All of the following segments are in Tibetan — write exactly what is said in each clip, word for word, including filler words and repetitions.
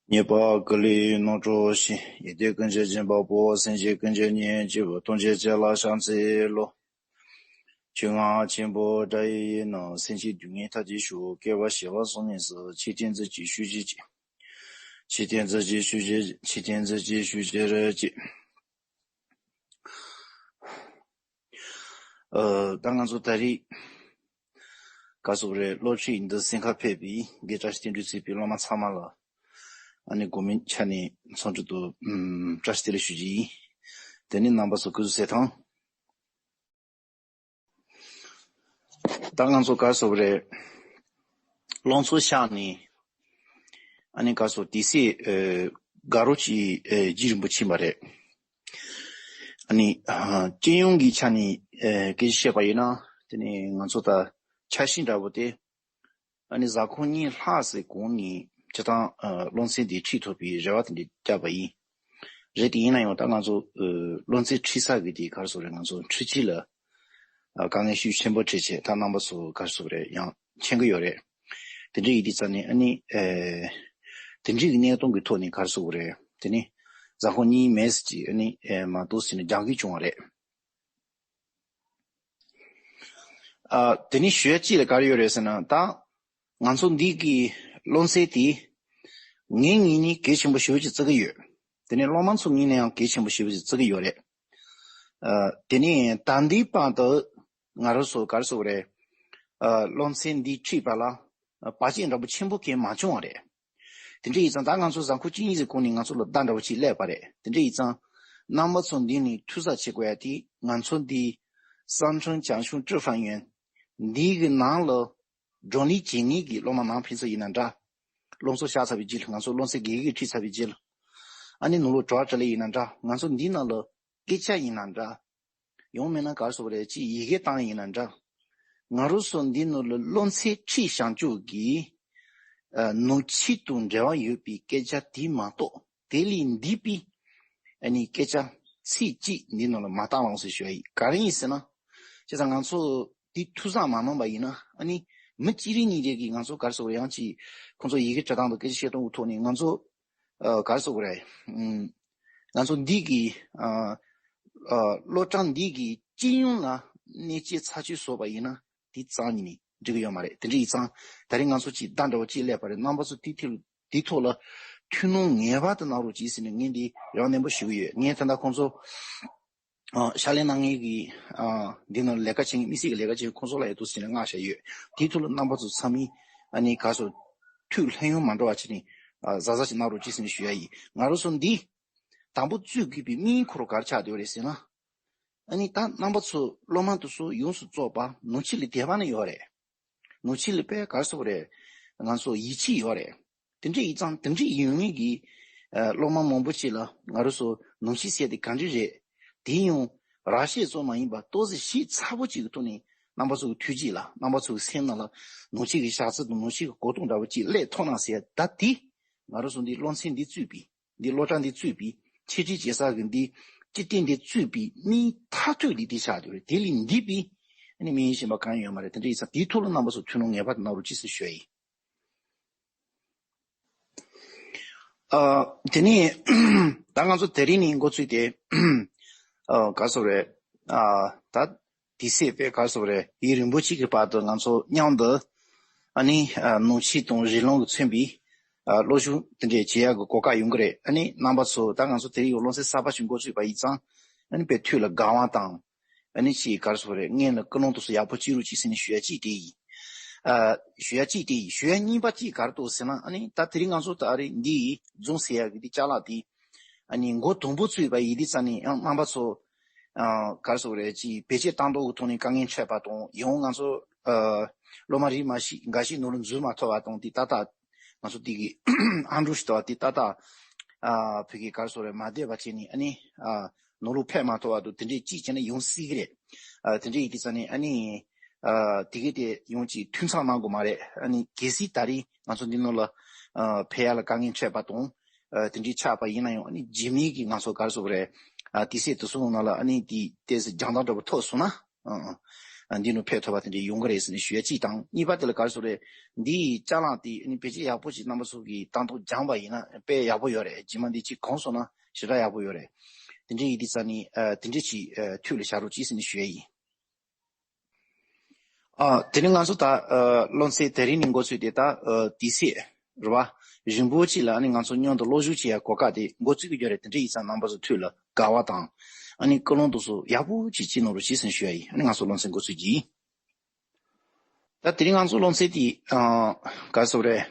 ཉེས་པ་ཀུན་ལས་རྣམ་གྲོལ་ཞིང་། ཡོན་ཏན་ཀུན་གྱི་སྦྱིན་པ་པོ། སེམས་ཅན་ཀུན་གྱི་གཉེན་གཅིག་པུ། ཐམས་ཅད་ཅི་ལ་ཕྱག་འཚལ་ལོ། ཆོས་རྔ་ཆེན་པོ་སྒྲ་ཡི་ཡིག་ནང་། སེམས་ཅན་སྡུག་བསྔལ་མཐའ་ཡས་ཤོག། བསྐལ་པ་བྱེ་བ་གསུམ་གཉིས་སུ། ཆོས་བསྟན་ཚུལ་གྱིས་ཤོག་ཅིག། ཆོས་བསྟན་ཚུལ་གྱིས་ཤོག་ཅིག། ཆོས་བསྟན་ཚུལ་གྱིས་ཤོག་ཅིག་རེ་ཅིག། ཨ། ད་ང་ཚོ་ད་རེས་ག་ཟེར་རེད། སློབ་ཁྲིད་འདི་གསན་གར་ཕེབས་པའི་དགེ་བཀྲ་ཤིས་བསྟན་འགྲོའི་ཚེ་པའི་སློབ་མ་ཚང་མ་ལ་ཨ་ནི་དགོང་མོའི་ཆ་ནས་འཚམས་འདྲི་དང་ཨམ་བཀྲ་ཤིས་བདེ་ལེགས་ཞུ་རྒྱུ་ཡིན། དེ་ནས་རྣམ་པ་ཚོ་སྐུ་གཟུགས་གསལ་ཐང་། ད་ང་ཚོ་ག་ཟེར་རེད། ལང་ཚོ་ཤར་ནས་ཨ་ནི་ག་ཟེར་དེ་སྲིད་ཨ་དགའ་རོགས་ཀྱི་ཨ་རྗེ་རིན་པོ་ཆེ་མ་རེད། ཨ་ནི་ཨ་སྤྱི་ཡོངས་ཀྱི་ཆ་ནས་ཨ་སྐད་ཆ་བཤད་པ་ཡིན་ན། དེ་ནས་ང་ཚོ་ད་འཆར་གཞི་འདྲ་བོ་དེ་ཨ་ནི་གཟའ་འཁོར་གཉིས་ལྷག་ཙམ་གོང་ནས་སྤྱིར་བཏང་ཨ་སློབ་ཚན་འདི་ཁྲིད་ཐུབ་པའི་རེ་བ་དེ་འདྲ་བརྒྱབ་པ་ཡིན། རེད། དེ་ཡིན་ན་ཡང་ད་ང་ཚོ་ཨ་སློབ་ཚན་ཁྲིད་ས་གི་དེ་ག་རེ་ཟེར་རེད། ང་ཚོ་འཕྲུལ་ཆས་ལ་ཨ་དཀའ་ངལ་ཤུགས་ཆེན་པོ་འཕྲད་བྱས། ད་རྣམ་པ་ཚོ་ག་རེ་ཟེར་རེད། ཡང་མཁྱེན་གྱི་ཡོད་རེད། དེ་འདྲ་ཡིན་དུས་ཙང་ནས་ཨ་ནི་ཨ་དེ་འདྲའི་གི་གནས་སྟངས་ཀྱི་ཐོག་ནས་ག་རེ་ཟེར་རེད། དེ་ནི་གཟའ་འཁོར་གཉིས་མེད་ཅིག་ཨ་ནི་ཨ་མ་གཏོགས་ཟེར་ནས་རྒྱག་གི་བྱུང་བ་རེད། ཨ་དེ་ནི་ཞུ་ཡ་ཅིག་ལ་ག་རེ་ཡོད་རེད་ཟེར་ན། ད་ང་ཚོ་འདི་གི་སློབ་ཚན་དེ་ངའི་ངོས་ནས་གལ་ཆེན་པོ་ཞེ་པོ་ཅིག་བརྩི་གི་ཡོད། དེ་ནས་སློབ་མ་ཚོའི་ངོས་ནས་ཡང་གལ་ཆེན་པོ་ཞེ་པོ་ཅིག་བརྩི་གི་ཡོད་རེད། ཨ་དེ་ནས་ད་ལྟའི་བར་དུ་ང་རང་ཚོ་ག་རེ་ཟེར་རེད། ཨ་སློབ་ཚན་འདི་ཁྲིད་པ་ལ་བར་ཆད་འདྲ་པོ་ཆེན་པོ་གང་ཡང་མ་བྱུང་བ་རེད། དེ་འདྲ་ཡིན་ཙང་ད་ང་ཚོ་གཟའ་འཁོར་གཅིག་གཉིས་ཀྱི་གོང་ནས་ང་ཚོ་ལ་བརྡ་འདྲ་པོ་ཅིག་སླེབས་པ་རེད། དེ་འདྲ་ཡིན་ཙང་རྣམ་པ་ཚོ་འདི་ནས་ཐུགས་གཟབ་བྱེད་དགོས་ཡ་དེ། ང་ཚོ་འདི་三春讲兄制放院འདི་གི་ནང་ལ་བགྲོ་གླེང་བྱེད་མཁན་གྱི་སློབ་མ་ནང་ཕན་ཚུན་ཡིན་ན་འདྲ། སློབ་གསོ་བྱས་ཚར་བའི་རྗེས་ལ། ང་ཚོ་སློབ་ཚན་དགེ་རྒན་ཁྲིད་ཚར་བའི་རྗེས་ལ། ཨ་ནི་ནང་ལོགས་དྲི་བ་དྲིས་ལན་ཡིན་ན་འདྲ། ང་ཚོ་འདི་ནང་ལ་སྐད་ཆ་ཡིན་ན་འདྲ། ཡང་མིན་ན་ག་རེ་ཟེར་རེད། ཅིག་ཡི་གེ་བཏང་ཡིན་ན་འདྲ། ང་རང་ཚོ་འདི་ནང་ལ་སློབ་ཚན་ཁྲིད་བྱང་ཕྱོགས་ཀྱི་ཨ་ནང་ཆོས་དང་འབྲེལ་བ་ཡོད་པའི་སྐད་ཆ་དེ་མ་གཏོགས། དེ་ལས་འདས་པའི་ཨ་ནི་སྐད་ཆ་ཚིག་གཅིག་འདི་ནང་ལ་མ་བཏང་ལོང་ཟེར་ཞུ་ཡ་ཡིན། ག་རེ་ཡིན་ཟེར་ན། བྱས་ཙང་ང་ཚོ་དེ་ཐུགས་བསམ་མ་གནང་པ་ཡིན་ན། ཨ་ནི་མི་གཅིག་རེ་གཉིས་རེ་གིས་ང་ཚོ་ག་རེ་ཟེར་རེད། ཡང་ཅིག་ཁོང་ཚོ་ཡི་གེ་འབྲི་སྟངས་དང་སྐད་ཆ་བཤད་སྟངས་ཀྱི་ཐོག་ནས་ང་ཚོ་ཨ་ག་རེ་ཟེར་དགོས་རེད། ཨམ། ང་ཚོ་འདི་གི་ཨ་ཨ་སློབ་གྲྭ་འདི་གི་སྤྱི་ཡོངས་ལ་གནས་ཚུལ་ཚགས་ཚུད་བཟོས་པ་ཡིན་ན་དེ་རྩ་བ་ཉིད་ནས་འགྲིག་གི་ཡོད་མ་རེད། དེ་འདྲ་ཡིན་ཙང་ད་རེས་ང་ཚོ་ཅིག་བརྡ་འདྲ་པོ་ཅིག་སླེབས་པ་རེད། རྣམ་པ་ཚོ་དེ་ཐད་དེ་ཐོག་ལ་ཐུགས་སྣང་ངེས་པར་དུ་གནང་རོགས་གྱིས་ཟེར་ནས་ངས་འདི་རེ་བ་ནན་པོ་ཞུ་གི་ཡོད། ངས་ད་ལྟ་ཁོང་ཚོ་ཨ་ཕྱག་ལས་གནང་མཁན་གྱི་ཨ་འདི་ནང་ལས་ཀ་བྱེད་མཁན། དམིགས་བསལ་གྱི་ལས་ཀ་བྱེད་མཁན་ཁོང་ཚོ་ལ་ཡང་འདུག་ཟེར་ནས་མངགས་བཞག་ཡོད། དེའི་ཐོག་ལ་རྣམ་པ་ཚོ་ཚང་མས་ཨ་ནི་ག་རེ་ཟེར། ཐུགས་ལྷོད་ཡངས་མ་འགྲོ་བ་བྱས་ནས་ཨ་གཟབ་གཟབ་ཅིག་གནང་རོགས་གྱིས་ཟེར་ནས་ཞུ་ཡ་ཡིན། ང་རང་ཚོ་འདི་དང་པོ་བཙུགས་དགོས་པའི་དམིགས་ཡུལ་ཁོ་རང་ག་རེ་ཆགས་བསྡད་ཡོད་རེད་ཟེར་ན། ཨ་ནི་ད་རྣམ་པ་ཚོ་སློབ་མ་དེ་ཚོ་ཡོངས་སུ་རྫོགས་པ་ནང་ཆོས་ལ་དད་པ་ནི་ཡོད་རེད། ནང་ཆོས་ལ་དཔེ་ག་རེ་ཟེར་དགོས་རེད། ང་ཚོ་ཡིད་ཆེས་ཡོད་རེད། དེ་འདྲ་ཡིན་ཙང་དེ་འདྲ་ཡིན་མཁན་གྱི་ཨ་སློབ་མ་མང་པོ་ཅིག་ལ་ང་རང་ཚོ་ནང་ཆོས་ཟེར་དེ་ག་འདྲ་རེད། དེ་ཡང་ར་བཤད་ཙམ་མ་ཡིན་པ་ཏོག་ཙམ་ཞིབ་ཚགས་པོ་ཅིག་གི་ཐོག་ནས་རྣམ་པ་ཚོ་གི་ཐུགས་རྗེ་ལ། རྣམ་པ་ཚོ་གི་སེམས་ནང་ལ་ནང་ཆོས་ཀྱི་བྱ་ཚིག་དང་ནང་ཆོས་ཀྱི་གོ་རྟོགས་འདྲ་པོ་ཅིག་སླེབས་ཐུབ་ན་ཟེར། ད་དེ་ང་རང་ཚོ་འདི་སློབ་ཚན་འདི་བཙུགས་པའི། འདི་སློབ་གྲྭ་འདི་བཙུགས་པའི། འཆད་ཁྲིད་བྱེད་ས་གི་འདི་སྤྱི་དོན་འདི་བཙུགས་པའི་དམིགས་མཐའ་ཐུག་འདི་དེ་ཆགས་བསྡད་ཡོད་རེད། དེ་ལས་འདས་པའི་ཨ་ནི་དམིགས་ཡུལ་གཞན་པ་གང་ཡང་ཡོད་མ་རེད། དེ་འདྲ་ཡིན་ཙང་དེའི་ཐོག་ལ་རྣམ་པ་ཚོ་ཐུགས་སྣང་ངེས་པར་དུ་གནང་རོགས་གྱིས་ཟེར་ཞུ་ཡ་ཡིན། ཨ་དེ་ནས་ད་ང་ཚོ་དེ་རིང་ནས་འགོ་ཚུགས་ཏེ་ཨ་ག་རེ་ཟེར་རེད། ཨ་ད་དེ་སྲིད་དཔེ་ག་རེ་ཟེར་རེད། ཡུན་རིང་པོ་ཅིག་གི་བར་དུ་ང་ཚོ་མཉམ་དུ་ཨ་ནི་ཨ་ནང་ཆོས་དང་རིགས་ལམ་གྱིས་མཚོན་པའི་ཨ་སློབ་སྦྱོང་དེ་འདྲས་བྱེད་ཡག་གི་གོ་སྐབས་ཡོང་གི་རེད། ཨ་ནི་རྣམ་པ་ཚོ་ད་ང་ཚོ་དེ་རིང་ཡང་སློབ་ཚན་གསར་པ་ཞིག་འགོ་ཚུགས་པ་ཡིན་ཙང་། ཨ་ནི་དཔེ་ཐུགས་ལ་དགའ་བ་དང་། ཨ་ནི་ཅིག་ག་རེ་ཟེར་རེད། སྔོན་ལ་ཀུན་སློང་དེ་ཚོ་ཡག་པོ་བྱེད་རོགས་གྱིས་ཟེར་ནས་ཞུ་ཡ་གཅིག་དེ་ཡིན། ཨ་ཞུ་ཡ་གཅིག་དེ་ཡིན། ཞུ་ཡ་གཉིས་པ་གཅིག་ག་རེ་འདུག་ཟེར་ན། ཨ་ནི་ད་དེ་རིང་ང་ཚོ་ད་རེས་འདི་རྫོང་ཟེར་ཡ་གི་འདི་ཅ་ལག་དེ་ཨ་ནི་འགོ་དང་པོ་བཙུགས་པ་ཡིན་དུས་ཙང་ནས་ཡང་རྣམ་པ་ཚོ་ཨ་ག་རེ་ཟེར་རེད། ཅིག་བེད་སྤྱོད་བཏང་སྟངས་ཀྱི་ཐོག་ནས་དཀའ་ངལ་འཕྲད་པ་དང་། ཡང་ང་ཚོ་ཨ་སློབ་མ་རིགས་མ་ཞིག་འགའ་ཞིག་ནང་ལ་འཛུལ་མ་ཐུབ་པ་དང་། དེ་ཏག་ཏག་ང་ཚོ་དེ་གི་ཨང་གྲངས་ཞིག་འདུག་པ། དེ་ཏག་ཏག་ཨ་བོད་སྐད་ག་རེ་ཟེར་རེད། མ་བསྡད་པ་བྱས་ནས་ཨ་ནི་ཨ་ནང་ལོགས་ཕེབས་མ་ཐུབ་པ་དང་། དེ་འདྲས་གཅིག་བྱས་ན་ཡོང་སྲིད་ཀྱི་རེད། ཨ་དེ་འདྲས་ཡིན་དུས་ཙང་ནས་ཨ་ནི་ཨ་དེ་གི་དེ་ཡང་ཅིག་ཐུགས་འཚབ་གནང་དགོས་མ་རེད། ཨ་ནི་གལ་སྲིད་ད་རེས་ང་ཚོ་འདི་ནང་ལ་ཨ་ཕེབས་ཡ་ལ་དཀའ་ངལ་འཕྲད་པ་དང་། ཨ་དེ་འདྲས་ཆགས་པ་ཡིན་ན་ཡང་། ཨ་ནི་རྗེས་མའི་གི་ང་ཚོ་ག་རེ་ཟེར་དགོས་རེད། ཨ་དུས་ཚོད་དེ་ཚོའི་ནང་ལ་ཨ་ནི་དེ་ཏོག་ཙམ་རྒྱང་ཐག་འདྲ་པོ་ཐུག་སོང་ན། ཨ་ འདི་ནས་ཕེབས་ཐུབ་པ་དེ་འདྲ་ཡོང་གི་རེད་ཟེར་ནས་ཞུ་ཡ་གཅིག་དང་། གཉིས་པ་དེ་ལ་ག་རེ་ཟེར་རེད། འདིའི་ཅ་ལག་དེ་ཨ་ནི་ཕལ་ཆེར་ཡག་པོ་ཅིག་རྣམ་པ་ཚོ་གིས་བཏང་ཐོག་སྦྱངས་པ་ཡིན་ན་དཔེ་ཡག་པོ་ཡོད་རེད། རྗེས་མ་འདི་གཅིག་གོམས་སོང་ན་ཞེ་དྲག་ཡག་པོ་ཡོད་རེད། དེ་འདྲ་ཡིན་དུས་ཙང་ནི་ཨ་དེ་འདྲ་ཅིག་ཨ་ཐུགས་ལ་བཞག་རོགས་གྱིས་ཟེར་ནས་ཞུ་ཡ་ཡིན། ཨ་དེ་རིང་ང་ཚོ་ད་ཨ་སློབ་ཚན་དེ་རིང་ནས་འགོ་ཚུགས་ཏེ་ད་ཨ་དུས་ཚོད་རེད་བ། རིང་པོ་ཅིག་ལ་ཨ་ནི་ང་ཚོ་མཉམ་དུ་སློབ་ཞུགས་བྱེད་ཡ་གོ་སྐབས་དེ་འགོ་ཚུགས་ཀྱི་ཡོད་རེད། དེ་འདྲ་ཡིན་ཙང་རྣམ་པ་ཚོ་ཐུགས་ལ་དགའ་བ་དང་ཨ་ནི་ཀུན་སློང་དེ་ཚོ་ཡག་པོ་ཅིག་སྐྱེ་གནང་རོགས་གྱིས་ཟེར་ནས་ཞུ་ཡ་ཡིན། ཨ་ནི་ང་ཚོ་སློབ་ཚན་འགོ་ཚུགས་ཀྱི་ཡིན། ད་དེ་རིང་ང་ཚོ་སློབ་ཚན་དེ་ཨ་ག་རེ་ཟེར་དགོས་རེད།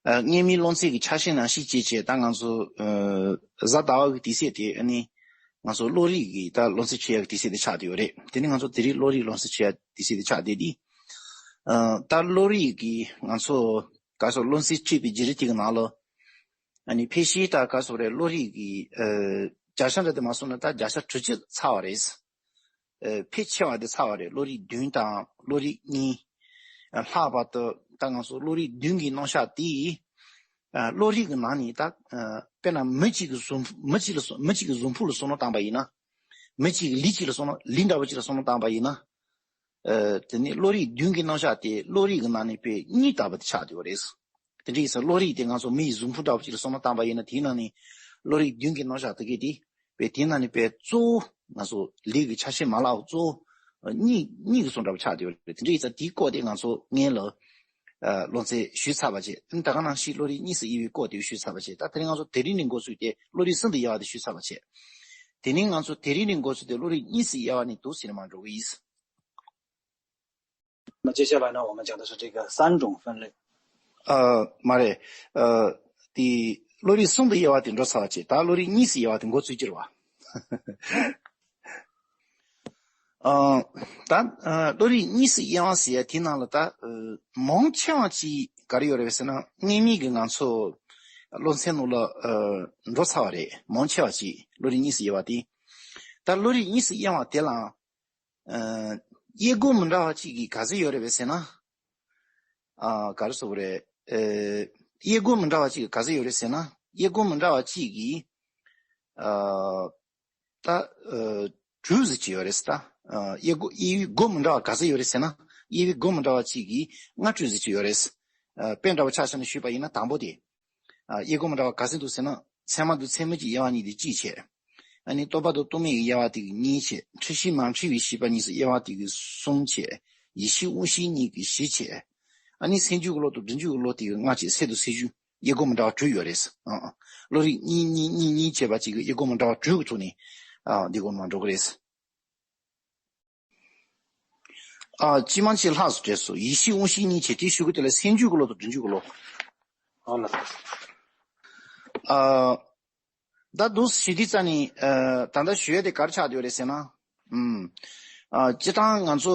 ཨ་སྔོན་མའི་སློབ་ཚན་གྱི་ཆ་ཤས་ནང་བཞིན་བྱས་བྱས་ད་ང་ཚོ་ཨ་གཟའ་ཟླ་བ་གི་དུས་ཚོད་དེ་ཨ་ནི་ང་ཚོ་བློ་རིག་གི་ད་སློབ་ཚན་བྱེད་ཡག་གི་དུས་ཚོད་དེ་ཆགས་བསྡད་ཡོད་རེད། དེ་ནི་ང་ཚོ་དེ་རིང་བློ་རིག་སློབ་ཚན་བྱེད་ཡག་དུས་ཚོད་དེ་ཆགས་བསྡད་དེ། ཨ་ད་བློ་རིག་གི་ང་ཚོ་ག་རེ་ཟེར་སློབ་ཚན་ཁྲིད་པའི་བརྗེ་རེས་དེ་གི་ནང་ལ་ཨ་ནི་ཕལ་ཆེར་ད་ག་རེ་ཟེར་དགོས་རེད། བློ་རིག་གི་ཨ་བརྒྱ་ཆ་འདྲ་དེ་མ་སོང་ན་ད་བརྒྱ་ཆ་དྲུག་ཅུ་ཚར་བ་རེད། ཨ་ཕལ་ཆེ་བ་དེ་ཚར་བ་རེད། བློ་རིག་བདུན་དང་བློ་རིག་གཉིས། ཨ་ལྷག་པར་དུ་ད་ང་ཚོ་བློ་རིག་བདུན་གྱི་རྣམ་གཞག་དེ་ཨ་བློ་རིག་གི་ནང་ནས་ད་ཨ་དཔེར་ན་མི་གཅིག་གི་གཟུགས་མི་གཅིག་ལ་སོ་མི་གཅིག་གི་གཟུགས་ཕུང་ལ་བསམ་བློ་བཏང་པ་ཡིན་ན། མི་གཅིག་གི་ལུས་གཅིག་ལ་བསམ་བློ་ལུས་འདྲ་བོ་གཅིག་ལ་བསམ་བློ་བཏང་པ་ཡིན་ན། ཨ་དེ་ནས་བློ་རིག་བདུན་གྱི་རྣམ་གཞག་དེ་བློ་རིག་གི་ནང་ནས་དཔེ་གཉིས་ལྟ་བུ་དེ་ཆགས་བསྡད་པ་རེད། དེ་འདྲ་ཡིན་ཙང་བློ་རིག་དེ་ང་ཚོ་མི་ཡི་གཟུགས་ཕུང་འདྲ་བོ་གཅིག་ལ་བསམ་བློ་བཏང་པ་ཡིན་ན། དེའི་ནང་ནས་བློ་རིག་བདུན་གྱི་རྣམ་གཞག་དེ་གས་དེ་དཔེ་དེའི་ནང་ནས་དཔེ་གཙོ་བོ་ང་ཚོ་ལུས་ཀྱི་ཆ་ཤས་མ་ལག་གཙོ་བོ་གཉིས་གཉིས་ཀྱི་བཟོ་འདྲ་བོ་ཆགས་བསྡད་པ་རེད། དེ་འདྲ་ཡིན་ཙང་དེའི་སྐོར་དེ་ང་ཚོ་སྔོན་ལ་ཨ་སློབ་ཚན་ཞུས་ཚར་བ་བྱས། ད་ག་ནང་བཞིན་བློ་རིག་གཉིས་སུ་དབྱེ་བའི་སྐོར་དེ་ཞུས་ཚར་བ་བྱས། ད་དེ་རིང་ང་ཚོ་དེ་རིང་ནས་འགོ་ཚུགས་ཏེ་བློ་རིག་གསུམ་དུ་དབྱེ་བ་དེ་ཞུས་ཚར་བ་བྱས། དེ་ནས་ང་ཚོ་དེ་རིང་ནས་འགོ་ཚུགས་ཏེ་བློ་རིག་གཉིས་སུ་དབྱེ་བ་ནས་འདུག་ཟེར་ནས་མར་འགྲོ་གི་ཡིན། 那么接下来呢，我们讲的是这个三种分类。 ཨ་མ་རེད། ཨ་དེ་བློ་རིག་གསུམ་དུ་དབྱེ་བ་དེ་འགྲོ་ཚར་བ་བྱས། ད་བློ་རིག་གཉིས་སུ་དབྱེ་བ་དེ་འགོ་ཚུགས་ཀྱི་རེད་བ། ཨ་ད་ཨ་བློ་རིག་གཉིས་སུ་དབྱེ་བ་ཟེར་ཡ་དེ་ནང་ལ་ད་ཨ་མང་ཆེ་བ་ཅིག་ག་རེ་ཡོད་རེད་ཟེར་ན། སྔོན་མའི་གི་ང་ཚོ་སློབ་ཚན་ནང་ལ་ཨ་འགྲོ་ཚར་བ་རེད། མང་ཆེ་བ་ཅིག་བློ་རིག་གཉིས་སུ་དབྱེ་བ་དེ། ད་བློ་རིག་གཉིས་སུ་དབྱེ་བ་དེ་ལ་ཨ་དབྱེ་སྒོ་མི་འདྲ་བ་ཅིག་གི་ག་ཚོད་ཡོད་རེད་པས་ཟེར་ན། ཨ་ག་རེ་ཟེར་དགོས་རེད། ཨ་དབྱེ་སྒོ་མི་འདྲ་བ་ཅིག་གི་ག་ཚོད་ཡོད་རེད་ཟེར་ན། དབྱེ་སྒོ་མི་འདྲ་བ་ཅིག་གི་ཨ་ད་ཨ་དྲུག་ཙམ་ཅིག་ཡོད་རེད་ཟེར། ད་ཨ་དབྱེ་སྒོ་དབྱེ་བའི་སྒོ་མི་འདྲ་བ་ག་ཚོད་ཡོད་རེད་ཟེར་ན། དབྱེ་བའི་སྒོ་མི་འདྲ་བ་ཅིག་གི་ལྔ་དྲུག་ཙམ་ཅིག་ཡོད་རེད། ཨ་དཔེ་འདྲ་བོ་ཆ་བཞག་ནས་ཞུས་པ་ཡིན་ན། དང་པོ་དེ། ཨ་དབྱེ་སྒོ་མི་འདྲ་བ་ག་ཚོད་འདུག་ཟེར་ན། ཚད་མ་དང་ཚད་མིན་གྱི་དབྱེ་བ་གཉིས་དེ་གཅིག་བྱས། ཨ་ནི་རྟོག་པ་དང་རྟོག་མེད་ཀྱི་དབྱེ་བ་དེ་གི་གཉིས་བྱས། འཁྲུལ་ཤེས་མ་འཁྲུལ་བའི་ཤེས་པ་གཉིས་སུ་དབྱེ་བ་དེ་གི་གསུམ་བྱས། ཡིད་ཤེས་དབང་ཤེས་གཉིས་ཀྱི་བཞི་བྱས། ཨ་ནི་སེམས་རྒྱུད་ཀྱི་བློ་དང་སྒྲིབ་འཇུག་གི་བློ་དེ་གི་ལྔ་བྱས། ཚེ་དང་ཚེ་འཇུག་དབྱེ་སྒོ་མི་འདྲ་བ་དྲུག་ཡོད་རེད། ཨ་ཨ་བློ་རིག་གཉིས་གཉིས་གཉིས་གཉིས་བྱས་པ་གཅིག་གི་དབྱེ་སྒོ་མི་འདྲ་བ་དྲུག་གི་ཐོག་ནས་ཨ་འདི་སྒོ་ནས་མར་འགྲོ་གི་རེད། ཨ་སྤྱི་མང་ཆེ་ལྷག་སུ་བྲེས་སོ། ཡིད་ཤེས་དབང་ཤེས་གཉིས་བྱས། དེའི་གཞུག་གུ་དེ་ལ་སེམས་རྒྱུད་ཀྱི་བློ་དང་སྒྲིབ་འཇུག་གི་བློ། ཨོ་ལགས་སོ། ཨ་ད་འདུག་ཞུ་དུས་ཙ་ནི་ཨ་ད་ལྟ་ཞུ་ཡ་དེ་ག་རེ་ཆགས་བསྡད་ཡོད་རེད་ཟེར་ན། ཨུམ། ཨ་སྤྱིར་བཏང་ང་ཚོ་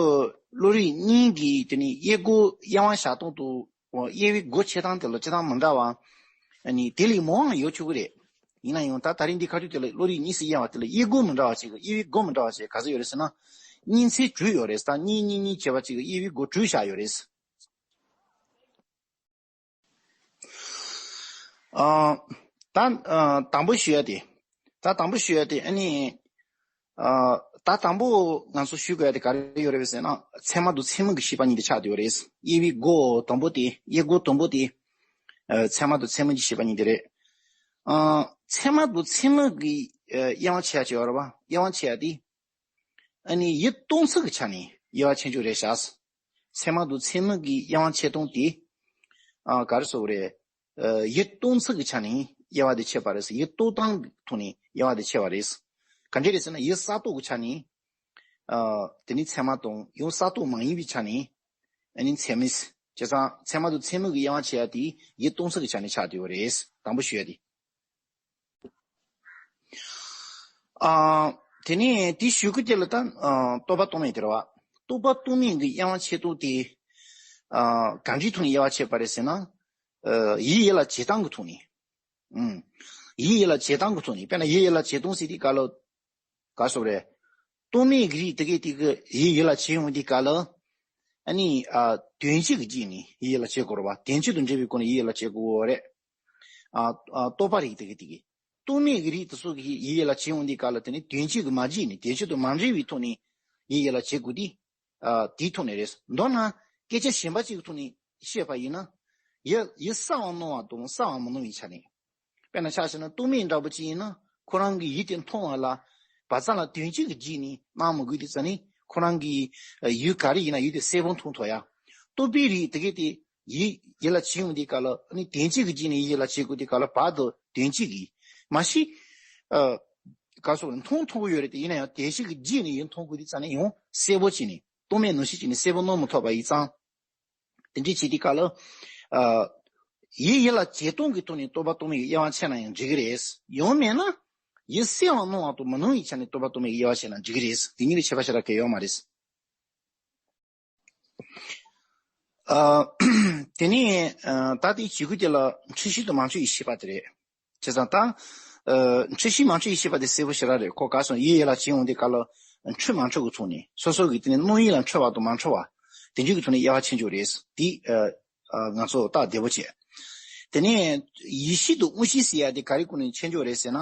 བློ་རིག་གཉིས་ཀྱི་དེ་ནི་དབྱེ་སྒོ་དབྱེ་བ་བཞག་སྟངས་དང་། དབྱེ་བའི་སྒོ་ཕྱེ་སྟངས་དེ་ལ་སྤྱིར་བཏང་མི་འདྲ་བ་ཨ་ནི་དེ་ལས་མང་བ་ཡོད་ཆོག་གི་རེད། ཡིན་ན་ཡང་ད་ད་རིང་འདི་ཁ་ཐུག་དེ་ལ་བློ་རིག་གཉིས་སུ་དབྱེ་བ་དེ་ལ་དབྱེ་སྒོ་མི་འདྲ་བ་ཞིག་དབྱེ་བའི་སྒོ་མི་འདྲ་བ་ཞིག་ག་ཚོད་ཡོད་རེད་ཟེར་ན། གཉིས་ཚན་དྲུག་ཡོད་རེད། ད་གཉིས་གཉིས་གཉིས་བྱས་པ་ཅིག་གི་དབྱེ་བའི་སྒོ་དྲུག་བཞག་ཡོད་རེད། ཨ་ད་ཨ་དང་པོ་ཞུ་ཡ་དེ། ད་དང་པོ་ཞུ་ཡ་དེ་ཨ་ནི། ཨ་ད་དང་པོ་ང་ཚོ་ཞུ་དགོས་ཡ་དེ་ག་རེ་ཡོད་རེད་ཟེར་ན། ཚད་མ་དང་ཚད་མིན་གྱི་ཤེས་པ་གཉིས་དེ་ཆགས་བསྡད་ཡོད་རེད། དབྱེ་བའི་སྒོ་དང་པོ་དེ། དབྱེ་སྒོ་དང་པོ་དེ་ཨ་ཚད་མ་དང་ཚད་མིན་གྱི་ཤེས་པ་གཉིས་དེ་རེད། ཨ་ཚད་མ་དང་ཚད་མིན་གྱི་ཨ་དབྱེ་བ་ཕྱེ་ཡ་ཅིག་ཡོད་རེད་པ། དབྱེ་བ་ཕྱེ་ཡ་དེ། ཨ་ནི་ཡུལ་སྟོང་ཚུལ་གྱི་ཆ་ནས་དབྱེ་བ་ཕྱེ་རྒྱུ་རེད་ཤག། ཚད་མ་དང་ཚད་མིན་གྱི་དབྱེ་བ་ཕྱེ་སྟངས་དེ། ཨ་ག་རེ་ཟེར་དགོས་རེད། ཨ་ཡུལ་སྟོང་ཚུལ་གྱི་ཆ་ནས་དབྱེ་བ་དེ་ཕྱེ་བ་རེད་ཟེར། ཡུལ་སྟོང་སྟངས་ཀྱི་ཐོག་ནས་དབྱེ་བ་དེ་ཕྱེ་བ་རེད། ག་འདྲ་རེད་ཟེར་ན། ཡུལ་གསར་རྟོགས་ཀྱི་ཆ་ནས་ཨ་དེ་ནི་ཚད་མ་དང་། ཡང་གསར་རྟོགས་མ་ཡིན་པའི་ཆ་ནས་ཨ་ནི་ཚད་མིན། བྱས་ཙང་ཚད་མ་དང་ཚད་མིན་གྱི་དབྱེ་བ་ཕྱེ་ཡ་དེ་ཡུལ་སྟོང་ཚུལ་གྱི་ཆ་ནས་ཆགས་བསྡད་ཡོད་རེད། དང་པོ་ཞུ་ཡ་དེ། ཨ་དེ་ནས་དེའི་གཞུག་གུ་དེ་ལ་ད་ཨ་རྟོག་པ་རྟོག་མེད་དེ་རེད་པ། རྟོག་པ་རྟོག་མེད་ཀྱི་དབྱེ་བ་ཕྱེ་སྟངས་དེ་ཨ་ག་འདྲའི་ཐོག་ནས་དབྱེ་བ་ཕྱེ་བ་རེད་ཟེར་ན། ཨ་ཡུལ་ཡུལ་ལ་བྱེད་སྟངས་ཀྱི་ཐོག་ནས། ཨུམ། ཡུལ་ཡུལ་ལ་བྱེད་སྟངས་ཀྱི་ཐོག་ནས། དཔེར་ན་ཡུལ་ཡུལ་ལ་བྱེད་སྟངས་ཟེར་དུས་སྐབས་ལ། ག་རེ་ཟེར་དགོས་རེད། རྟོག་མེད་ཀྱི་རིགས་དེ་གས་དེ་གི་ཡུལ་ཡུལ་ལ་བྱེད་ཡོང་དུས་སྐབས་ལ། ཨ་ནི་ཨ་དོན་སྤྱི་གི་རྗེས་ནས་ཡུལ་ཡུལ་ལ་བྱེད་དགོས་རེད་པ། དོན་སྤྱི་དང་འབྲེལ་བའི་སྒོ་ནས་ཡུལ་ཡུལ་ལ་བྱེད་དགོས་རེད། ཨ་ཨ་རྟོག་པ་རིགས་དེ་གི་དེ་གི། རྟོག་མེད་ཀྱི་རིགས་དེ་ཚོ་གི་ཡུལ་ཡུལ་ལ་བྱེད་ཡོང་དུས་སྐབས་ལ། དེ་ནི་དོན་སྤྱི་གི་མ་རྗེས་ནས། དོན་སྤྱི་དང་མ་འབྲེལ་བའི་ཐོག་ནས་ཡུལ་ཡུལ་ལ་བྱེད་དགོས་དུས། ཨ་དེའི་ཐོག་ནས་རེད། མདོར་ན་སྐད་ཆ་གཞན་པ་གཅིག་གི་ཐོག་ནས་བཤད་པ་ཡིན་ན། ཡིད་ཡིད་གསལ་བར་སྣང་བ་དང་གསལ་བར་མི་སྣང་བའི་ཆ་ནས། དཔེར་ན་ཆ་བཞག་ན་རྟོག་མེད་འདྲ་པོ་ཅིག་ཡིན་ན། ཁོ་རང་གི་ཡིད་དེ་མཐོང་བ་ལ་བག་ཙམ་ལ་དོན་གཅིག་གི་རྗེས་ནས་སྣང་མི་དགོས་དུས་ཙ་ནས། ཁོ་རང་གི་ཡུལ་ག་རེ་ཡིན་ན་ཡུལ་དེ་གསལ་པོ་མཐོང་ཐུབ་ཡ། རྟོག་པའི་རིགས་དེ་གས་དེ་ཡིད་ཡིད་ལ་བྱེད་ཡོང་དུས་སྐབས་ལ། ཨ་ནི་དོན་གཅིག་གི་རྗེས་ནས་ཡིད་ལ་བྱེད་དགོས་དུས་སྐབས་ལ་བར་དུ་དོན་གཅིག་གི། མ་གཞི་ཨ་ག་སོགས་མཐོང་ཐུབ་ཀྱི་ཡོད་རེད་དེ། ཡིན་ན་ཡང་དོན་གཅིག་གི་རྗེས་ནས་ཡིད་མཐོང་དགོས་དུས་ཙ་ནས་ཡང་གསལ་པོ་བྱས་ནས། རྟོག་མེད་ནང་བཞིན་བྱས་ནས་གསལ་པོ་སྣང་མི་ཐུབ་པ་ཡིན་ཙང་། དེ་འདྲའི་བྱེད་དུས་སྐབས་ལ། ཨ་ཡིད་ཡིད་ལ་བྱེད་སྟངས་ཀྱི་ཐོག་ནས་རྟོག་པ་རྟོག་མེད་ཀྱི་དབྱེ་བ་ཕྱེ་ན་ཡང་འགྲིག་གི་རེད། ཡང་མིན་ན་ཡིད་གསལ་བར་སྣང་བ་དང་མི་སྣང་བའི་ཆ་ནས་རྟོག་པ་རྟོག་མེད་ཀྱི་དབྱེ་བ་ཕྱེ་ན་འགྲིག་གི་རེད། དེ་གཉིས་ལ་ཁྱད་པར་ཞེ་དྲག་གང་ཡང་ཡོད་མ་རེད། ཨ་དེ་ནས་ཨ་ད་དེའི་བྱེད་སྒོ་དེ་ལ་འཁྲུལ་ཤེས་དང་མ་འཁྲུལ་བའི་ཤེས་པ་དེ་རེད། བྱས་ཙང་ད་ཨ་འཁྲུལ་ཤེས་མ་འཁྲུལ་བའི་ཤེས་པ་དེ་གསལ་པོ་ཞེ་དྲག་རེད། ཁོ་ག་སོང་ཡིད་ཡིད་ལ་བྱེད་ཡོང་དུས་སྐབས་ལ་འཁྲུལ་མ་འཁྲུལ་གྱི་ཐོག་ནས། སོ་སོ་གི་དེ་ནས་སྣང་ཡུལ་ལ་འཁྲུལ་བ་དང་མ་འཁྲུལ་བ་དེ་འདྲའི་གི་ཐོག་ནས་དབྱེ་བ་ཕྱེ་འཇོག་རེད། དེ་ཨ་ཨ་ང་ཚོ་ད་བདེ་པོ་བྱས། དེ་ནས་ཡིད་ཤེས་དང་དབང་ཤེས་ཟེར་ཡ་དེ་ག་རེ་སྐོར་ནས་ཕྱེ་འཇོག་རེད་ཟེར་ན།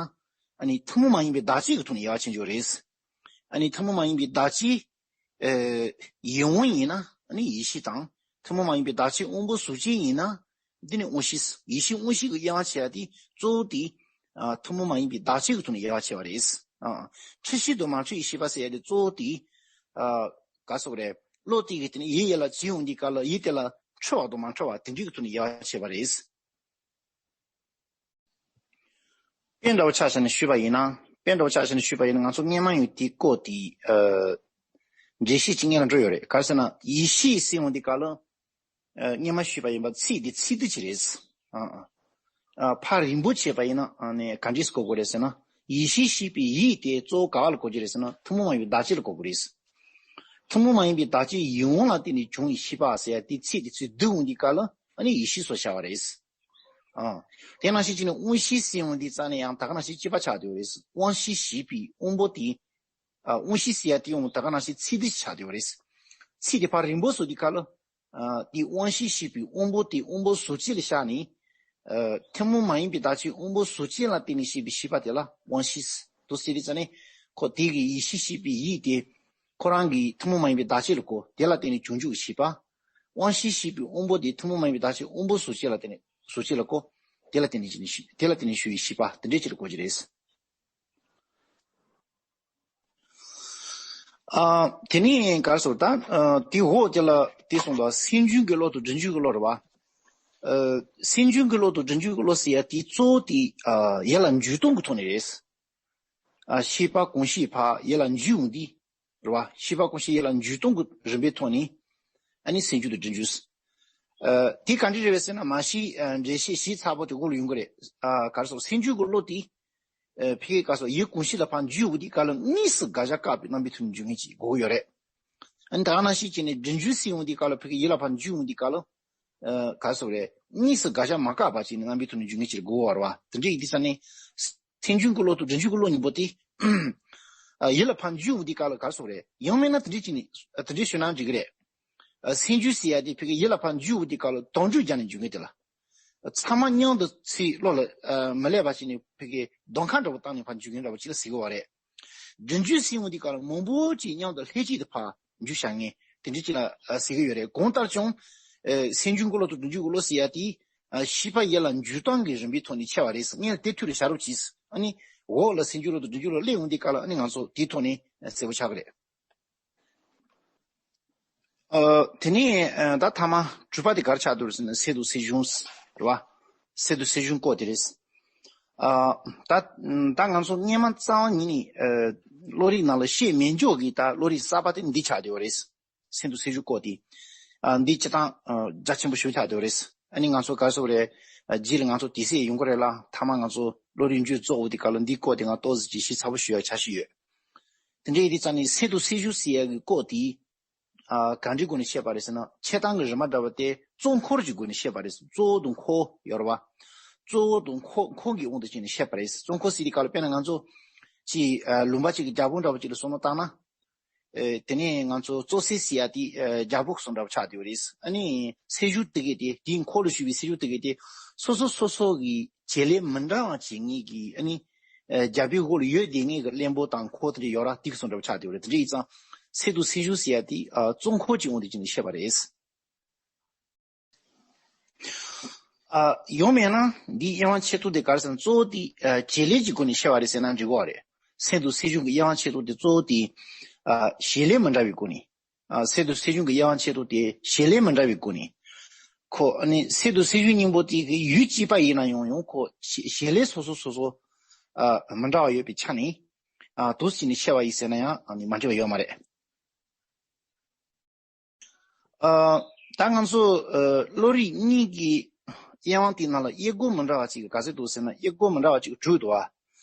ཨ་ནི་ཐུན་མོང་མ་ཡིན་པའི་བདག་བྱེད་ཀྱི་ཐོག་ནས་དབྱེ་བ་ཕྱེ་འཇོག་རེད། ཨ་ནི་ཐུན་མོང་མ་ཡིན་པའི་བདག་བྱེད། ཨེ་ཡིད་དབང་ཡིན་ན་ཨ་ནི་ཡིད་ཤེས་དང་། ཐུན་མོང་མ་ཡིན་པའི་བདག་བྱེད་དབང་པོ་གཟུགས་ཅན་ཡིན་ན་འདི་ནི་དབང་ཤེས། ཡིད་ཤེས་དབང་ཤེས་ཀྱི་དབྱེ་བ་ཕྱེ་ཡ་དེ་གཙོ་བོ་དེ་ཨ་ཐུན་མོང་མ་ཡིན་པའི་བདག་བྱེད་ཀྱི་ཐོག་ནས་དབྱེ་བ་ཕྱེ་བ་རེད། ཨ་འཁྲུལ་ཤེས་དང་མ་འཁྲུལ་བའི་ཤེས་པ་ཟེར་ཡ་དེ་གཙོ་བོ་དེ་ཨ་ག་སོགས་རེད། བློ་དེ་གི་དེ་ནི་ཡིད་ཡིད་ལ་བྱེད་ཡོང་དུས་སྐབས་ལ་ཡིད་དེ་ལ་འཁྲུལ་བ་དང་མ་འཁྲུལ་བ་དེ་འདྲའི་གི་ཐོག་ནས་དབྱེ་བ་ཕྱེ་བ་རེད། དཔེ་འདྲ་བོ་ཆ་བཞག་ནས་ཞུས་པ་ཡིན་ན། དཔེ་འདྲ་བོ་ཆ་བཞག་ནས་ཞུས་པ་ཡིན་ན། ང་ཚོ་སྔས་མ་ཡང་དེའི་སྐོར་དེ་ཨ་འགྲེལ་བཤད་ཅིག་སྔོན་ལ་འགྲོ་ཡོད་རེད། ག་རེ་ཟེར་ན་ཡིད་ཤེས་ཟེར་ཡོང་དུས་སྐབས་ལ། ཨ་སྔས་མ་ཞུས་པ་ཡིན་པ་ཚིག་དེ་ཚིག་སྡུད་ཅིག་རེད། ཨ་ཨ་ཕར་རིང་པོ་བྱས་པ་ཡིན་ན་ཨ་ནི་ག་འདྲས་གོ་དགོས་རེད་ཟེར་ན། ཡིད་ཤེས་ཞེས་པའི་ཡིད་དེ་གཙོ་བོ་ག་བ་ལ་གོ་རྒྱུ་རེད་ཟེར་ན། ཐུན་མོང་མ་ཡིན་པའི་བདག་བྱེད་ལ་གོ་དགོས་རེད། ཐུན་མོང་མ་ཡིན་པའི་བདག་བྱེད་ཡིད་དབང་ལ་བརྟེན་ནས་བྱུང་བའི་ཤེས་པ་ཟེར་ཡ་དེ་ཚིག་དེ་ཚིག་སྡུད་ཡོང་དུས་སྐབས་ལ་ཨ་ནི་ཡིད་ཤེས་སུ་བྱ་བ་རེད། ཨ། དེ་ནང་བཞིན་བྱས་ནས་དབང་ཤེས་ཟེར་ཡོང་དུས་ཙ་ནས་ཡང་ད་ག་ནང་བཞིན་གཅིག་པ་ཆགས་བསྡད་ཡོད་རེད། དབང་ཤེས་ཞེས་པའི་དབང་པོ་དེ། ཨ། དབང་ཤེས་ཟེར་ཡ་དེ་ཡང་ད་ག་ནང་བཞིན་ཚིག་སྡུད་ཆགས་བསྡད་ཡོད་རེད། ཚིག་དེ་ཕར་རིང་པོ་བཟོ་དུས་སྐབས་ལ། ཨ། དེ་དབང་ཤེས་ཞེས་པའི་དབང་པོ་དེ་དབང་པོ་གཟུགས་ཅན་ལ་བཞག་ནས། ཨ། ཐུན་མོང་མ་ཡིན་པའི་བདག་བྱེད་དབང་པོ་གཟུགས་ཅན་ལ་བརྟེན་ནས་སྐྱེས་པའི་ཤེས་པ་དེ་ལ་དབང་ཤེས་དུ་ཟེར་དུས་ཙ་ནས། ཁོ་དེ་གི་ཡིད་ཤེས་ཞེས་པའི་ཡིད་དེ། ཁོ་རང་གི་ཐུན་མོང་མ་ཡིན་པའི་བདག་བྱེད་ལ་གོ། དེ་ལ་བརྟེན་ནས་བྱུང་འཇུག་གི་ཤེས་པ། དབང་ཤེས་ཞེས་པའི་དབང་པོ་དེ་ཐུན་མོང་མ་ཡིན་པའི་བདག་བྱེད་དབང་པོ་གཟུགས་ཅན་ལ་བརྟེན་ནས། གཟུགས་ཅན་ལ་གོ། དེ་ལ་བརྟེན་ནས་ཅི་ནས་ཞུ། དེ་ལ་བརྟེན་ནས་ཞུ་བའི་ཤེས་པ་དེ་འདྲའི་ཅིག་ལ་གོ་རྒྱུ་རེད། ཨ། དེ་ནས་ག་རེ་ཟེར་ད། ཨ། དེའི་འོག་དེ་ལ་དེ་གསུངས་ལ། སེམས་བྱུང་གི་བློ་དང་སྒྲིབ་བྱུང་གི་བློ་རེད་བ། ཨ། སེམས་བྱུང་གི་བློ་དང་སྒྲིབ་བྱུང་གི་བློ་ཟེར་ཡ་དེ་གཙོ་བོ་དེ། ཨ། ཡིད་ལ་འཇུག་སྟངས་ཀྱི་ཐོག་ནས་རེད། ཨ། ཤེས་པ་གང་ཤེས་ཕར་ཡིད་ལ་འཇུག་ཡོང་དུས། རེད་བ། ཤེས་པ་གང་ཤེས་ཡིད་ལ་འཇུག་སྟངས་ཀྱི་རིམ་པའི་ཐོག་ནས། ཨ་ནི་སེམས་བྱུང་དང་སྒྲིབ་བྱུང་། ཨ། དེ་ག་འདྲ་རེད་བས་ཟེར་ན། མ་གཞི་ཨ་འགྲེལ་བཤད་ཞིབ་ཚགས་པོ་དེ་འོག་ལ་ཡོང་གི་རེད། ཨ། ག་རེ་ཟེར། སེམས་བྱུང་གི་བློ་དེ། ཨ། ཕ་གི་ག་རེ་ཟེར། ཡིད་གང་ཤེས་ལ་ཕར་འཇུག་ཡོང་དུས་སྐབས་ལ་དངོས་སུ་དགག་བྱ་བཀག་པའི་རྣམ་པའི་ཐོག་ནས་འཇུག་མཁན་ཅིག་དགོས་ཀྱི་ཡོད་རེད། ཨ་ནི་ད་ག་ནང་བཞིན་བྱས་ནས་སྒྲིབ་བྱུང་ཟེར་ཡོང་དུས་སྐབས་ལ། ཕ་གི་ཡིད་ལ་ཕར་འཇུག་ཡོང་དུས་སྐབས་ལ། ཨ། ག་རེ་ཟེར་རེད། དངོས་སུ་དགག་བྱ་མ་བཀག་པ་བྱས་ནས་རྣམ་པའི་ཐོག་ནས་འཇུག་མཁན་ཅིག་དགོས་པ་རེད་བ། དེ་འདྲ་ཡིན་དུས་ཙ་ནས། སེམས་བྱུང་གི་བློ་དང་སྒྲིབ་བྱུང་གི་བློ་གཉིས་པོ་དེ། ཨ། ཡིད་ལ་ཕར་འཇུག་ཡོང་དུས་སྐབས་ལ་ག་རེ་ཟེར་རེད། ཡང་མིན་ན་དེ་འདྲ་བྱས་ནས། ཨ། དེ་འདྲ་ཞུས་ན་འགྲིག་གི་རེད། ཨ། སེམས་བྱུང་ཟེར་ཡ་དེ་ཕ་གི་ཡིད་ལ་ཕར་འཇུག་ཡོང་དུས་སྐབས་ལ་དོགས་འཇུག་རྒྱག་ནས་འཇུག་མཁན་དེ་ལ། ཚང་མ་མཉམ་དུ་ཚུར་བློ་ལ། ཨ། མི་སླེབས་པ་བྱས་ནས་ཕ་གི་གདོང་ཁ་འདྲ་པོ་བཏང་ནས་ཕར་འཇུག་མཁན་འདྲ་པོ་ཅིག་ལ་ཟེར་གི་ཡོད་རེད། སྒྲིབ་བྱུང་ཟེར་ཡོང་དུས་སྐབས་ལ་མང་པོ་ཅིག་མཉམ་དུ་ལྷན་ཅིག་ཏུ་ཕར་འཇུག་བྱ་མཁན་དེ་འདྲ་ཅིག་ལ། ཨ། ཟེར་གི་ཡོད་རེད། གང་ལྟར་ཀྱང་། ཨ། སེམས་བྱུང་གི་བློ་དང་སྒྲིབ་བྱུང་གི་བློ་ཟེར་ཡ་དེ། ཨ། ཤེས་པ་ཡིད་ལ་འཇུག་སྟངས་ཀྱི་རིམ་པའི་ཐོག་ནས་ཕྱེ་བ་རེད། ངས་དེ་ཐུགས་ལ་བཞག་རོགས་གྱིས། ཨ་ནི་འོག་ལ་སེམས་བྱུང་བློ་དང་སྒྲིབ་བྱུང་བློ་སླེབས་ཡོང་དུས་སྐབས་ལ། ཨ་ནི་ང་ཚོ་དེའི་ཐོག་ནས་གསལ་པོ་ཆགས་ཀྱི་རེད། ཨ། དེ་ནས། ཨ། ད་ཐ་མ་དྲུག་པ་དེ་ག་རེ་ཆགས་འདུག་ཟེར་ན། སེམས་དང་སེམས་བྱུང་རེད་བ། སེམས་དང་སེམས་བྱུང་སྐོར་དེ་རེད། ཨ། ད་ད་ང་ཚོ་སྔས་མ་རྩ་བ་ཉིད་ནས། ཨ། བློ་རིག་ནང་ལ་བཤད་མེད་འཇོག་གི་ད་བློ་རིག་གསར་པ་དེ་འདི་ཆགས་བསྡད་ཡོད་རེད། སེམས་དང་སེམས་བྱུང་སྐོར་དེ། ཨ། འདི་སྤྱིར་བཏང་། ཨ། རྒྱ་ཆེན་པོ་ཞིག་ཆགས་བསྡད་ཡོད་རེད། ཨ་ནི་ང་ཚོ་ག་རེ་ཟེར་དགོས་རེད། ཨ། རྗེས་ལ་ང་ཚོ་དུས་ཚོད་ཡོང་གི་རེད་ལ། ཐ་མ་ང་ཚོ་བློ་རིག་མཇུག་རྫོགས་འོང་དུས་སྐབས་ལ་འདིའི་སྐོར་དེ་ང་ཏོག་ཙམ་ཅིག་ཞིབ་ཚགས་པོ་ཞུ་ཡག་འཆར་གཞི་ཡོད། དེ་འདྲ་ཡིན་དུས་ཙ་ནས་སེམས་དང་སེམས་བྱུང་ཟེར་ཡག་གི་སྐོར་དེ། ཨ། ག་འདྲའི་སྒོ་ནས་བཤད་པ་རེད་ཟེར་ན། འཆད་སྟངས་ཀྱི་རིམ་པ་འདྲ་བ་དེ་གཙོ་འཁོར་གྱི་སྒོ་ནས་བཤད་པ་རེད། གཙོ་བོ་དང་འཁོར་ཡོད་རེད་བ། གཙོ་བོ་དང་འཁོར། འཁོར་གྱི་དབང་དུ་བྱས་ནས་བཤད་པ་རེད། གཙོ་འཁོར་ཟེར་དུས་སྐབས་ལ་དཔེར་ན་ང་ཚོ་ཅིག་ཨ། ལུང་པ་ཅིག་གི་རྒྱལ་པོ་འདྲ་བ་ཅིག་ལ་བསམ་བློ་བཏང་ན། ཨེ། དེ་ནས་ང་ཚོ་གཙོ་སེམས་ཟེར་ཡ་དེ། ཨེ། རྒྱལ་པོ་གསུམ་འདྲ་བ་ཆགས་བསྡད་ཡོད་རེད། ཨ་ནི་སེམས་བྱུང་དེ་གས་དེ། དེའི་འཁོར་ལ་ཞུགས་པའི་སེམས་བྱུང་དེ་གས་དེ། སོ་སོ་སོ་སོ་གི་བྱེད་ལས་མི་འདྲ་བ་བྱེད་མཁན་གྱི། ཨ་ནི། ཨེ། རྒྱལ་པོའི་འོག་ལ་ཡོད་བསྡད་མཁན་གྱི་བློན་པོ་དང་འཁོར་དེ་འདྲ་ཡོད་ར། དེ་གསུམ་འདྲ་བ་ཆགས་བསྡད་ཡོད་རེད། དེ་འདྲ་ཡིན་ཙང་ སེམས་དང་སེམས་བྱུང་ཟེར་ཡ་དེ་ཨ་གཙོ་འཁོར་གྱི་དབང་དུ་བྱས་ནས་བཤད་པ་རེད། ཨ་ཡང་མིན་ན་འདིའི་དབྱེ་བ་ཕྱེ་ཐབས་དེ་ག་རེ་ཟེར་ན། གཙོ་བོ་དེ་ཨ་བྱེད་ལས་ཀྱི་སྒོ་ནས་བཤད་པ་རེད་ཟེར་ན་འགྲིག་གི་རེད། སེམས་དང་སེམས་བྱུང་གི་དབྱེ་བ་ཕྱེ་ཐབས་དེ་གཙོ་བོ་དེ་ཨ་བྱེད་ལས་མི་འདྲ་བའི་སྒོ་ནས། ཨ་སེམས་དང་སེམས་བྱུང་གི་དབྱེ་བ་ཕྱེ་ཐབས་དེ་བྱེད་ལས་མི་འདྲ་བའི་སྒོ་ནས། ཁོ་ཨ་ནི་སེམས་དང་སེམས་བྱུང་གཉིས་པོ་དེ་གི་ཡུལ་གཅིག་པ་ཡིན་ན་ཡང་ཡང་ཁོ་བྱེད་བྱེད་ལས་སོ་སོ་སོ་སོ་ཨ་མི་འདྲ་བ་ཡོད་པའི་ཆ་ནས། ཨ་འདུག་སེ་བྱས་ནས་བཤད་པ་ཡིན་ཟེར་ན་ཡང་ཨ་ནི་མ་འགྲིག་པ་ཡོད་མ་རེད། ཨ་ད་ང་ཚོ་ཨ་བློ་རིག་གཉིས་ཀྱི་དབྱེ་བ་དེའི་ནང་ལ་དབྱེ་སྒོ་མི་འདྲ་བ་ཅིག་ག་ཚོད་འདུག་ཟེར་ན། དབྱེ་སྒོ་མི་འདྲ་བ་ཅིག་དྲུག་འདུག་བ།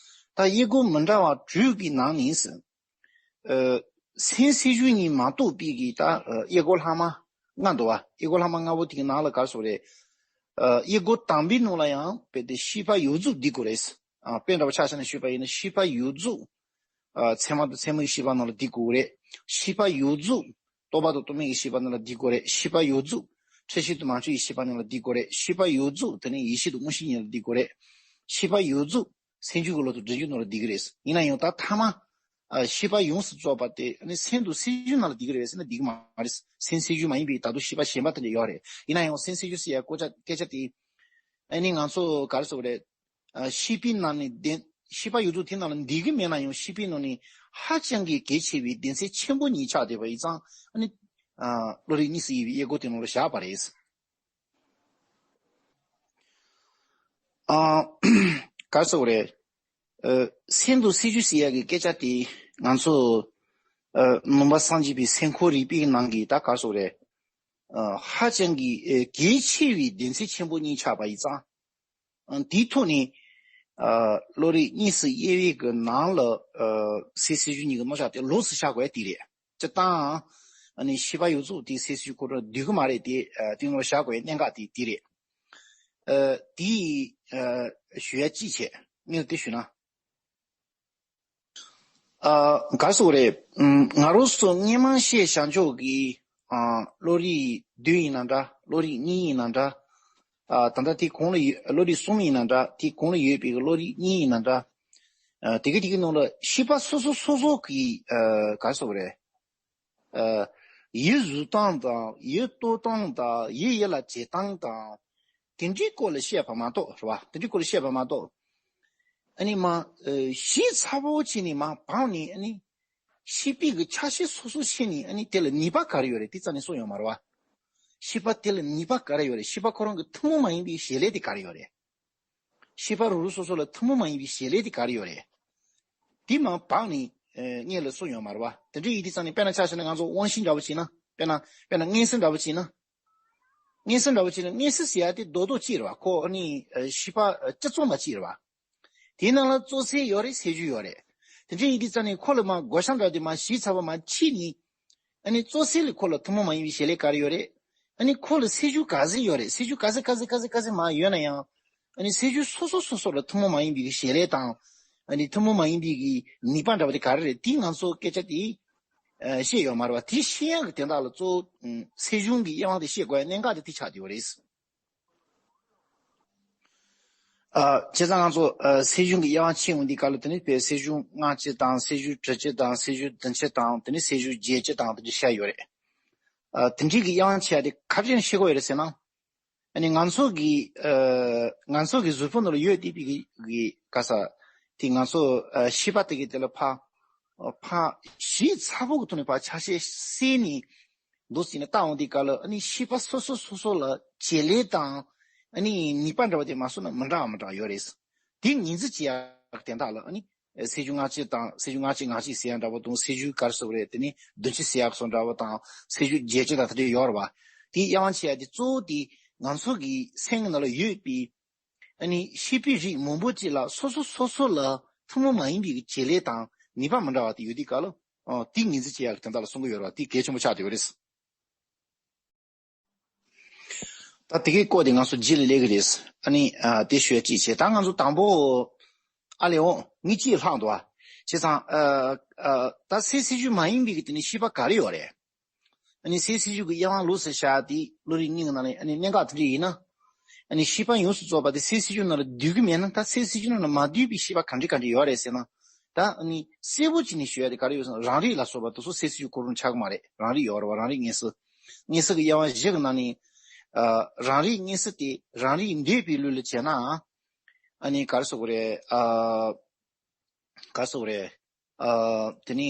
ད་དབྱེ་སྒོ་མི་འདྲ་བ་དྲུག་གི་ནང་ནས་ཨ་སེམས་སེམས་བྱུང་གཉིས་མ་གཏོགས་པའི་གི་ད་ཨ་དབྱེ་སྒོ་ལྷག་མ་ལྔ་འདུག་བ། དབྱེ་སྒོ་ལྷག་མ་ལྔ་པོ་དེའི་ནང་ལ་ག་རེ་ཟེར་དགོས་རེད། ཨ་དབྱེ་སྒོ་དང་པོའི་ནང་ལ་ཡང་རྦད་དེ་ཤེས་པ་ཡོངས་རྫོགས་འདུ་དགོས་རེད། ཨ་དཔེ་འདྲ་པོ་ཆ་བཞག་ནས་ཞུས་པ་ཡིན་ན། ཤེས་པ་ཡོངས་རྫོགས་ཨ་ཚད་མ་དང་ཚད་མིན་གྱི་ཤེས་པ་ནང་ལ་འདུ་དགོས་རེད། ཤེས་པ་ཡོངས་རྫོགས་རྟོག་པ་དང་རྟོག་མེད་ཀྱི་ཤེས་པ་ནང་ལ་འདུ་དགོས་རེད། ཤེས་པ་ཡོངས་རྫོགས་འཁྲུལ་ཤེས་དང་མ་འཁྲུལ་གྱི་ཤེས་པ་ནང་ལ་འདུ་དགོས་རེད། ཤེས་པ་ཡོངས་རྫོགས་དེ་ནས་ཡིད་ཤེས་དང་མངོན་ཤེས་གཉིས་ལ་འདུ་དགོས་རེད། ཤེས་པ་ཡོངས་རྫོགས་སེམས་བྱུང་གི་བློ་དང་སྒྲིབ་སྦྱོང་ནང་ལ་འདུ་གི་རེད། ཡིན་ན་ཡང་ད་ཐ་མ་ཨ་ཤེས་པ་ཡོངས་སུ་རྫོགས་པ་དེ་ཨ་ནི་སེམས་དང་སེམས་བྱུང་ནང་ལ་འདུ་གི་རེད་ཟེར་ན་འདུ་གི་མ་རེད། སེམས་སེམས་བྱུང་མ་ཡིན་པའི་ད་དུང་ཤེས་པ་གཞན་པ་དེ་འདྲ་ཡོད་རེད། ཡིན་ན་ཡང་སེམས་སེམས་བྱུང་ཟེར་ཡ་སྐད་ཆ་སྐད་ཆ་དེ་ཨ་ནི་ང་ཚོ་ག་རེ་ཟེར་དགོས་རེད། ཨ་ཤེས་པའི་ནང་ནས་བདེན། ཤེས་པ་ཡོངས་རྫོགས་དེ་ནང་ལ་འདུ་གི་མེད་ན་ཡང་ཤེས་པའི་ནང་ནས་ཧ་ཅང་གི་གལ་ཆེ་བའི་སྡེ་ཚན་ཆེན་པོ་གཉིས་ཆགས་བསྡད་པ་ཡིན་ཙང་ཨ་ནི་ཨ་བློ་རིག་གཉིས་སུ་དབྱེ་བའི་དབྱེ་སྒོ་དེ་ནང་ལ་བཞག་པ་རེད། ཨ་ག་རེ་ཟེར་དགོས་རེད། ཨ་སེམས་དང་སེམས་བྱུང་ཟེར་ཡ་གི་སྐད་ཆ་དེ་ང་ཚོ་ཨ་ནང་པ་སངས་རྒྱས་པའི་སེམས་ཁམས་རིག་པའི་ནང་གི་ད་ག་རེ་ཟེར་དགོས་རེད། ཨ་ཧ་ཅང་གི་ཨ་གལ་ཆེ་བའི་སྡེ་ཚན་ཆེན་པོ་གཉིས་ཆགས་པ་ཡིན་ཙང་། ཨ་དེའི་ཐོག་ནས་ཨ་བློ་རིག་གཉིས་སུ་དབྱེ་བའི་གི་ནང་ལ་ཨ་སེམས་སེམས་བྱུང་གཉིས་ཀྱི་རྣམ་གཞག་དེ་ལོགས་སུ་བཞག་དགོས་ཡ་དེ་རེད། སྤྱིར་བཏང་ཨ་ནི་ཤེས་པ་ཡོངས་རྫོགས་དེ་སེམས་སེམས་བྱུང་ཁོ་རང་འདུ་གི་མ་རེད་དེ། ཨ་དེ་ནང་ལ་བཞག་དགོས་ཡ་གནད་འགག་དེ་དེ་རེད། ཨ་དེ་ཨ་ཞུ་ཡ་གཅིག་བྱས། གཉིས་དེ་ཞུས་ན། ཨ་ག་རེ་ཟེར་དགོས་རེད། ཨམ་ང་རང་ཚོ་སྔོན་མ་བཤད་བཞག་ཕྱོགས་ཀྱི་ཨ་བློ་རིག་བདུན་ཡིན་ན་འདྲ། བློ་རིག་གཉིས་ཡིན་ན་འདྲ། ཨ་ད་ལྟ་དེ་གོང་ལ་ཡོད། བློ་རིག་གསུམ་ཡིན་ན་འདྲ། དེ་གོང་ལ་ཡོད་པའི་བློ་རིག་གཉིས་ཡིན་ན་འདྲ། ཨ་དེ་གི་དེ་གི་ནང་ལ་ཤེས་པ་སོ་སོ་སོ་སོ་གི་ཨ་ག་རེ་ཟེར་དགོས་རེད། ཨ་ཡིད་བཟོད་སྟངས་དང་། ཡིད་རྟོག་སྟངས་དང་། ཡིད་ཡིད་ལ་བྱེད་སྟངས་དང་། དེ་འདྲའི་སྐོར་ལ་བཤད་པ་མ་གཏོགས། རེད་བ། དེ་འདྲའི་སྐོར་ལ་བཤད་པ་མ་གཏོགས། ཨ་ནི་མ་ཨ་ཞིབ་ཚགས་པོ་བྱས་ནས་མ་བག་ནས། ཨ་ནི་ཤེས་པའི་གི་ཆ་ཤས་སོ་སོ་ཤེས་ནས། ཨ་ནི་དེ་ལ་ནུས་པ་ག་རེ་ཡོད་རེད་དེ་རྩ་ནས་གསུངས་ཡོད་མ་རེད་བ། ཤེས་པ་དེ་ལ་ནུས་པ་ག་རེ་ཡོད་རེད། ཤེས་པ་ཁོ་རང་གི་ཐུན་མོང་མ་ཡིན་པའི་བྱེད་ལས་དེ་ག་རེ་ཡོད་རེད། ཤེས་པ་རང་རང་སོ་སོ་ལ་ཐུན་མོང་མ་ཡིན་པའི་བྱེད་ལས་དེ་ག་རེ་ཡོད་རེད། དེ་མ་བག་ནས་ཨ་སྔོན་ལ་གསུངས་ཡོད་མ་རེད་བ། དེ་འདྲ་ཡིན་དུས་ཙང་ནས་དཔེར་ན་ཆ་བཞག་ན་ང་ཚོ་དབང་ཤེས་འདྲ་བོ་བྱས་ན། དཔེར་ན་དཔེར་ན་མངོན་སུམ་འདྲ་བོ་བྱས་ན། མངོན་སུམ་འདྲ་བོ་བྱས་ན། མངོན་སུམ་ཟེར་ཡ་དེ་རྡོག་རྡོག་གཅིག་རེད་བ། ཁོ་ཨ་ནི་ཨ་ཤེས་པ་ཨ་སྤྱི་ཚོགས་མ་གཅིག་རེད་བ། དེའི་ནང་ལ་གཙོ་ཚད་ཡོད་རེད། སེམས་བྱུང་ཡོད་རེད། དེ་འདྲ་ཡིན་དུས་ཙང་ནས་ཁོ་ལ་མ་བགོ་བཤའ་འདྲ་དེ་མ་ཞིབ་ཚགས་པོ་མ་བྱས་ནས། ཨ་ནི་གཙོ་ཚད་ལ་ཁོ་ལ་ཐུན་མོང་མ་ཡིན་པའི་བྱེད་ལས་ག་རེ་ཡོད་རེད། ཨ་ནི་ཁོ་ལ་སེམས་བྱུང་ག་ཚད་ཡོད་རེད། སེམས་བྱུང་ག་ཚད་ག་ཚད་ག་ཚད་ག་ཚད་མ་ཡོད་ན་ཡང་། ཨ་ནི་སེམས་བྱུང་སོ་སོ་སོ་སོ་ལ་ཐུན་མོང་མ་ཡིན་པའི་གི་བྱེད་ལས་དང་། ཨ་ནི་ཐུན་མོང་མ་ཡིན་པའི་གི་ནུས་པ་འདྲ་བ་དེ་ག་རེ་རེད། དེ་ང་ཚོ་སྐད་ཆ་དེ་ཨ་བཤད་ཡོད་མ་རེད་བ། དེ་ཤེས་ཡག་གི་དོན་དག་ལ་གཙོ་བོ་ཨ་སེམས་བྱུང་གི་དབྱེ་བ་དེ་ཤེས་དགོས་ཡ་གནད་འགག་དེ་དེ་ཆགས་བསྡད་ཡོད་རེད། ཨ་བྱས་ཙང་ང་ཚོ་ཨ་སེམས་བྱུང་གི་དབྱེ་བ་ཕྱེ་འོང་དུས་སྐབས་ལ། དེ་ནི་དཔེ་སེམས་བྱུང་སྔ་ཕྱི་དང་། སེམས་བྱུང་དྲུག་ཅུ་དང་། སེམས་བྱུང་བདུན་ཅུ་དང་། དེ་ནི་སེམས་བྱུང་བརྒྱད་ཅུ་དང་། དེ་འདྲ་བཤད་ཡོད་རེད། ཨ་དེ་འདྲའི་གི་དབྱེ་བ་ཕྱེ་ཡ་དེ་ག་རེ་བྱས་ནས་ཤེས་དགོས་ཡོད་རེད་ཟེར་ན། ཨ་ནི་ང་ཚོ་གི་ཨ་ང་ཚོ་གི་གཟུགས་པོ་ནང་ལ་ཡོད་བསྡད་པའི་གི་གི་ག་ས་དེ་ང་ཚོ་ཨ་ཤེས་པ་དེ་གི་དེ་ལ་ཕར་ཕར་ཞིབ་ཚགས་པོ་གི་ཐོག་ནས་ཕར་ཆ་ཤས་བསལ་ནས་འདུག་སེ་ནས་ལྟ་འོང་དུས་སྐབས་ལ། ཨ་ནི་ཤེས་པ་སོ་སོ་སོ་སོ་ལ་བྱེད་ལས་དང་། ཨ་ནི་ནུས་པ་འདྲ་བ་དེ་མ་སོང་ན་མི་འདྲ་བ་མི་འདྲ་བ་ཡོད་རེད། དེ་ངོས་འཛིན་བྱེད་ཡག་དོན་དག་ལ། ཨ་ནི་སེམས་བྱུང་སྔ་ཕྱི་དང་། སེམས་བྱུང་སྔ་ཕྱི་སྔ་ཕྱི་ཟེར་ཡག་འདྲ་བོ་དང་། སེམས་བྱུང་ག་རེ་ཟེར་དགོས་རེད། དེ་ནི་བདུན་ཅུ་ཟེར་ཡག་སོགས་འདྲ་བོ་དང་། སེམས་བྱུང་བརྒྱད་ཅུ་དང་དེ་འདྲ་ཡོད་རེད་བ། དེའི་དབྱེ་བ་ཕྱེ་ཡག་དེ་གཙོ་བོ་དེ་ང་ཚོ་གི་སེམས་ཀྱི་ནང་ལ་ཡོད་པའི་ཨ་ནི་ཤེས་པའི་རིགས་མང་པོ་ཅིག་ལ་སོ་སོ་སོ་སོ་ལ་ཐུན་མོང་མ་ཡིན་པའི་བྱེད་ལས་དང་ནུས་པ་མི་འདྲ་བ་དེ་ཡོད་དུས་སྐབས་ལ། ཨ་དེ་ངོས་འཛིན་བྱེད་ཡག་གི་དོན་དག་ལ་གསུང་གི་ཡོད་རེད་བ། དེ་གལ་ཆེན་པོ་ཆགས་བསྡད་ཡོད་རེད། ད་དེ་གའི་སྐོར་དེ་ང་ཚོ་རྗེས་ལ་སླེབས་ཀྱི་རེད། ཨ་ནི་ཨ་དེ་ཞུ་ཡ་གཅིག་བྱས། ད་ང་ཚོ་དང་པོ་ཨ་ལས་འོང་ངས་གཅིག་ལྷག་འདུག་ཨ། བྱས་ཙང་ཨ་ཨ་ད་སེམས་སེམས་བྱུང་མ་ཡིན་པའི་གི་དེ་ནི་ཤེས་པ་ག་རེ་ཡོད་རེད། ཨ་ནི་སེམས་སེམས་བྱུང་གི་དབྱེ་བ་ལོགས་སུ་བཞག་དེ་བློ་རིག་གཉིས་ཀྱི་ནང་ནས། ཨ་ནི་གནད་འགག་དེ་འདྲ་ཡིན་ན། ཨ་ནི་ཤེས་པ་ཡོངས་སུ་རྫོགས་པ་དེ་སེམས་སེམས་བྱུང་ནང་ལ་འདུས་ཀྱི་མེད་ན། ད་སེམས་སེམས་བྱུང་ནང་ལ་མ་འདུས་པའི་ཤེས་པ་ག་འདྲ་ག་འདྲ་ཡོད་རེད་ཟེར་ན། ད་ནི་གསལ་པོ་བྱས་ནས་ཞུ་ཡ་དེ་ག་རེ་ཡོད་ཟེར་ན། རང་རིག་ལ་སོགས་པ་དེ་ཚོ་སེལ་སེལ་གྱི་གོ་རིམ་ཆགས་ཀྱི་མ་རེད། རང་རིག་ཡོད་རེད་བ། རང་རིག་མངོན་གསལ། མངོན་གསལ་གྱི་དབྱེ་བ་བཞི་གི་ནང་ནས། ཨ། རང་རིག་མངོན་གསལ་དེ་རང་རིག་འདོད་པའི་ལུགས་ལ་བྱས་ན། ཨ་ནི་ག་རེ་ཟེར་དགོས་རེད། ཨ། ག་རེ་ཟེར་དགོས་རེད། ཨ། དེ་ནི།